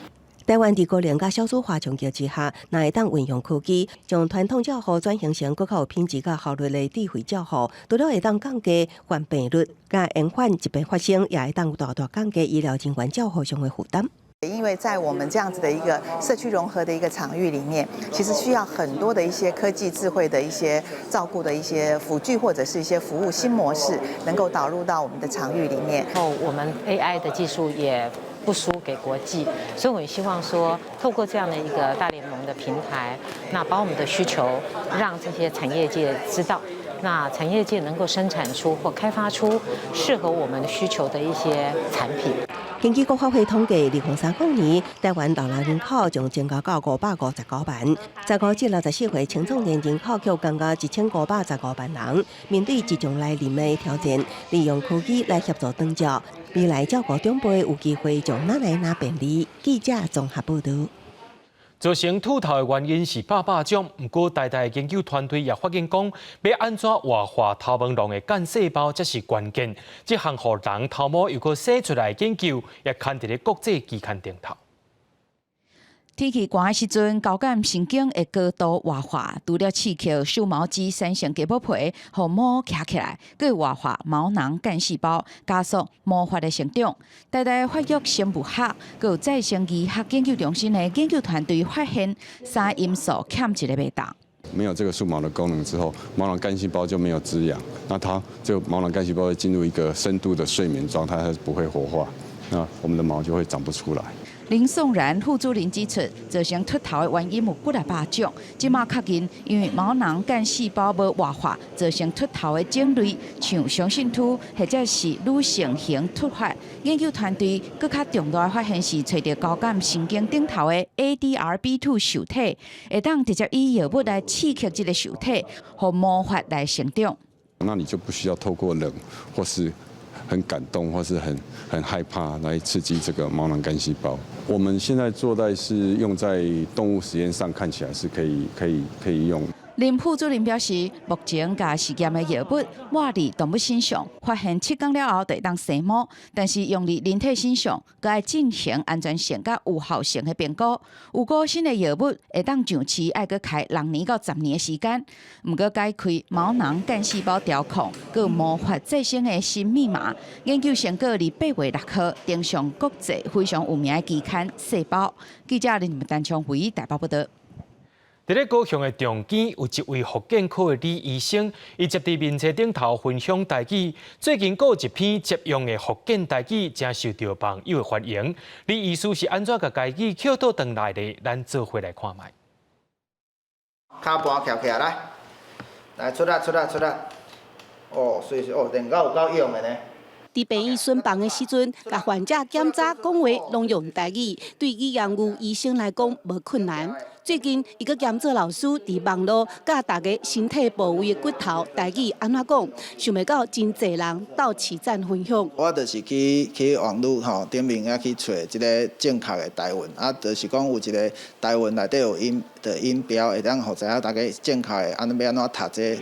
台灣佇高齡佮少子化衝擊之下，若會當運用科技，將傳統照護轉型成閣較有品質佮效率的智慧照護，除了會當降低患病率，佮延緩疾病發生，也會當大大降低醫療人員照護上的負擔。因為在我們這樣子的一個社區融合的一個場域裡面，其實需要很多的一些科技智慧的一些照顧的一些輔具或者是一些服務新模式，能夠導入到我們的場域裡面。哦，我們 AI 的技術也不輸給國際，所以我們希望說，透過這樣的一個大聯盟的平台，那把我們的需求讓這些產業界知道，那產業界能夠生產出或開發出適合我們需求的一些產品。根據國發會統計，2030年，台灣老人人口將增加到559萬。15至64歲青壯年人口卻增加1515萬人。面對即將來臨的挑戰，利用科技來協助長照，未來照顧長輩有機會將愈來愈便利。記者綜合報導。造成禿頭的原因是百百種，毋過台大研究團隊也發現講，欲按怎活化頭毛囊的幹細胞才是關鍵。這項予人頭毛猶閣生出來的研究，也刊佇咧國際期刊頂頭。天氣寒的時陣，交感神經會過度活化，除了刺激繡毛肌產生雞母皮，予毛徛起來，閣會活化毛囊幹細胞，加速毛髮的成長。台大發育生物學，閣有再生醫學研究中心的研究團隊發現，三因素欠一个袂當。沒有這個束毛的功能之後，毛囊幹細胞就沒有滋養，那它就毛囊幹細胞會進入一個深度的睡眠狀態，它是不會活化，那我們的毛就會長不出來。林頌然副主任指出，造成禿頭的原因有幾若百種，這馬確認因為毛囊幹細胞無活化，造成禿頭的種類，像雄性禿或者是女性型禿髮。研究團隊閣較重大的發現是，揣著交感神經頂頭的 ADRB2 受體，會當直接以藥物來刺激這个受體，予毛髮來成長。那你就不需要透過冷或是很感動或是很害怕來刺激這個毛囊幹細胞。我們現在做在是用在動物實驗上，看起來是可以用。林副主任表示，目前共實驗的藥物抹佇動物身上，發現7天了後就會當生毛，但是用佇人體身上，閣愛進行安全性佮有效性的評估。預估新的藥物會當上市，愛閣開6年到10年的時間。毋過解開毛囊幹細胞調控，閣毛髮再生的新密碼，研究成果佇8月6號登上國際非常有名的期刊《細胞》。記者林丹昌輝台北報導。佇咧高雄的中墘有一位復健科的李醫生，伊捷佇面冊頂頭分享台語。最近閣有一篇捷用的福建台語，誠受著網友的歡迎。李醫師是按怎共家己抾倒轉來的？咱做伙來看覓。跤盤徛起來，來，來出來出來出來。哦，所以是哦，練到有夠勇的呢。佇病院巡房的時陣，共患者檢查講話攏用台語，對語言有醫生來講無困難。最近，伊閣兼做老師，佇網路教大家身體部位的骨頭台語按怎講，想袂到真濟人鬥齊讚分享。我就是去網路吼頂面遐去揣這个正確的台文，啊，就是講有一个台文內底有音的音標，會當予知影大家正確的按怎欲按怎讀這个。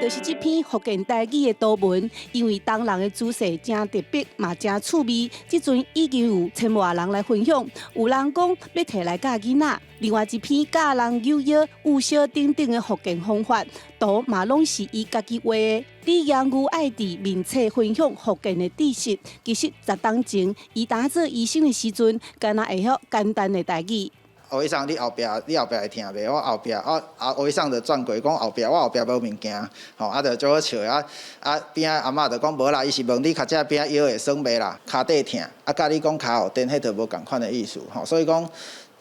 就是這篇福建台語的圖文，因為東人的姿勢誠特別，嘛誠趣味。這陣已經有千外人來分享，有人講欲提來教囡仔。另外一篇教人扭腰、舞小等等的福建方法，圖嘛攏是伊家己畫的。李揚牛愛佇面冊分享福建的知識，其實十冬前，伊當做醫生的時陣，敢若會曉簡單的台語。胡醫生，你後壁會疼袂？我後壁，我啊，胡醫生就轉過講後壁，我後壁無物件，吼，啊，就足好笑啊！啊，邊仔阿嬤就講無啦，伊是問你較這邊仔腰會酸袂啦，跤底疼，啊，佮你講跤有電，彼就無仝款的意思，吼，所以講。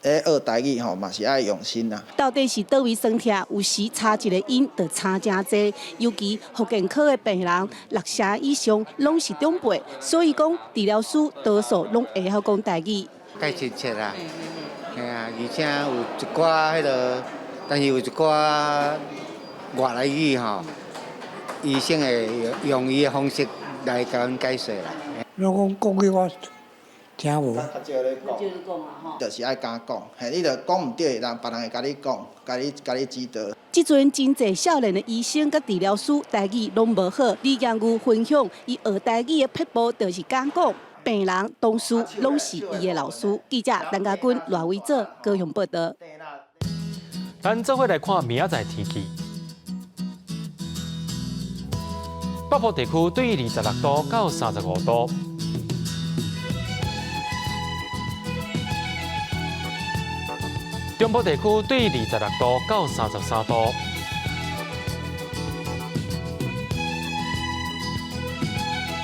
咧學台語吼，嘛是愛用心啦。到底是佗位酸疼？有時差一個音就差誠濟。尤其復健科的病人，六成以上攏是長輩，所以講治療師多數攏會曉講台語。較親切啦，嘿啊，而且有一寡彼个，但是有一寡外來語吼，醫生會用伊的方式來共阮解說啦。我講國語我聽無。就是愛敢講，嘿，你著講毋對，人別人會共你講，共你指導。這陣真濟少年的醫生佮治療師台語攏無好，李建牛分享，伊學台語的撇步就是敢講，病人、同事攏是伊的老師。記者陳家軍、賴維哲高雄報道。咱做伙來看明仔載天氣。北部地區對26度到35度。中部地區對26度到33度，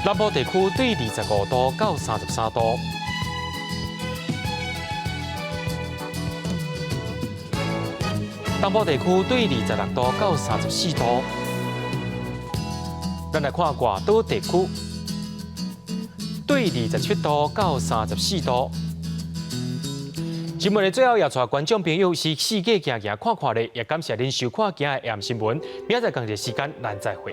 南部地區對25度到33度，東部地區對26度到34度。咱來看外島地區，對27度到34度。新聞的最後，也帶觀眾朋友是四界行行看看咧，也感謝恁收看今日的新聞。明仔載仝一个時間，咱再會。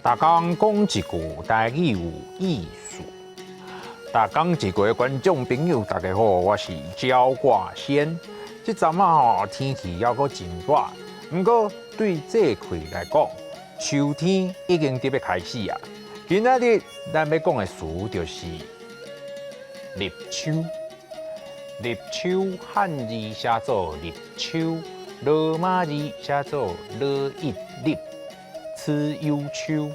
逐工講一句台語有意思。逐工一句的觀眾朋友，大家好，我是焦掛先。這陣仔吼天氣猶閣真熱，毋過對這季來講，秋天已經佇欲開始啊。今仔日咱欲講的詞就是立秋。立秋漢字寫做立秋，羅馬字寫做羅一立。此有秋，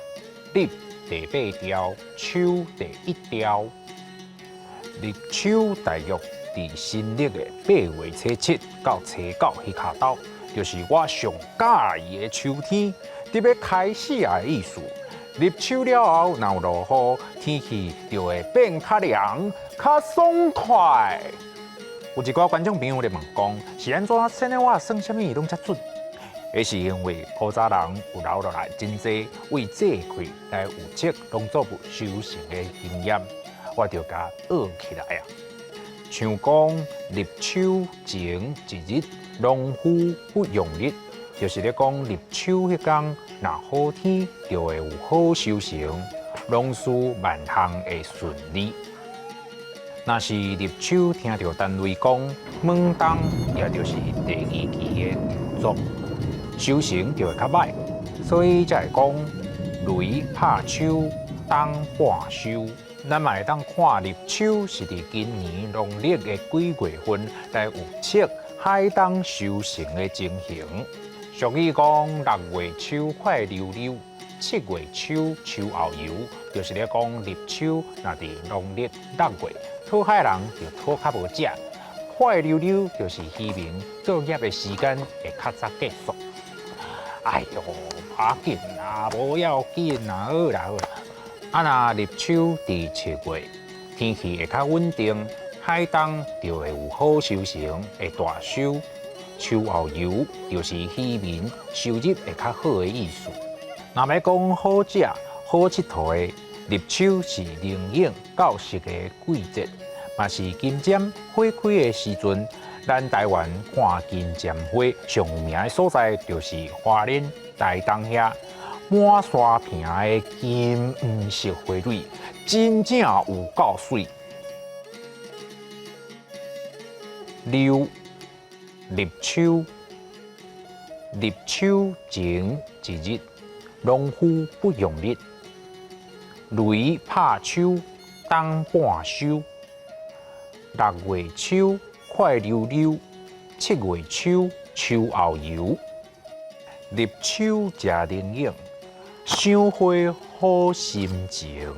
立第八條，秋第一條。立秋大約佇新曆的8月初七到初九彼跤晝，就是我上佮意的秋天，佇欲開始啊的意思。立秋了後，若有落雨，天氣就會變較涼、較爽快。有一寡觀眾朋友咧問講，是按怎生的我算啥物攏遮準？彼是因為古早人有留落來真濟為這季來預測農作物收成的經驗，我就共學起來啊。像講立秋前一日，農夫不用日，就是咧講立秋彼工，若好天就會有好收成，農事萬項會順利。若是立秋聽著單位講猛冬，也就是第二期的作。收成就會較䆀，所以才會講雷拍秋，冬半收。咱嘛會當看立秋是佇今年農曆的幾月份來預測海冬收成的情形。俗語講6月秋快溜溜，7月秋秋後油，就是咧講立秋若佇農曆6月，討海人就討較無食，快溜溜就是漁民作業的時間會較早結束。哎喲，無要緊啦，無要緊啦，好啦好啦。啊，若入秋佇7月，天氣會較穩定，海冬就會有好收成，會大收。秋後油就是漁民收入會較好的意思。若欲講好食、好𨑨迌的，入秋是龍眼到熟的季節，嘛是金針花開的時陣。咱台灣看金針花上有名的所在，就是花蓮、台東遐滿山坪的金黃色花蕊，真正有夠媠。六入秋，入秋前一日，農夫不用力，雷拍秋，冬半收。6月秋，快溜溜；7月秋，秋後油。入秋食龍眼，賞花好心情。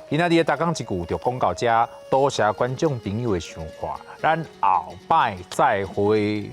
今仔日的逐工一句就講到這，多謝觀眾朋友的收看，咱後擺再會。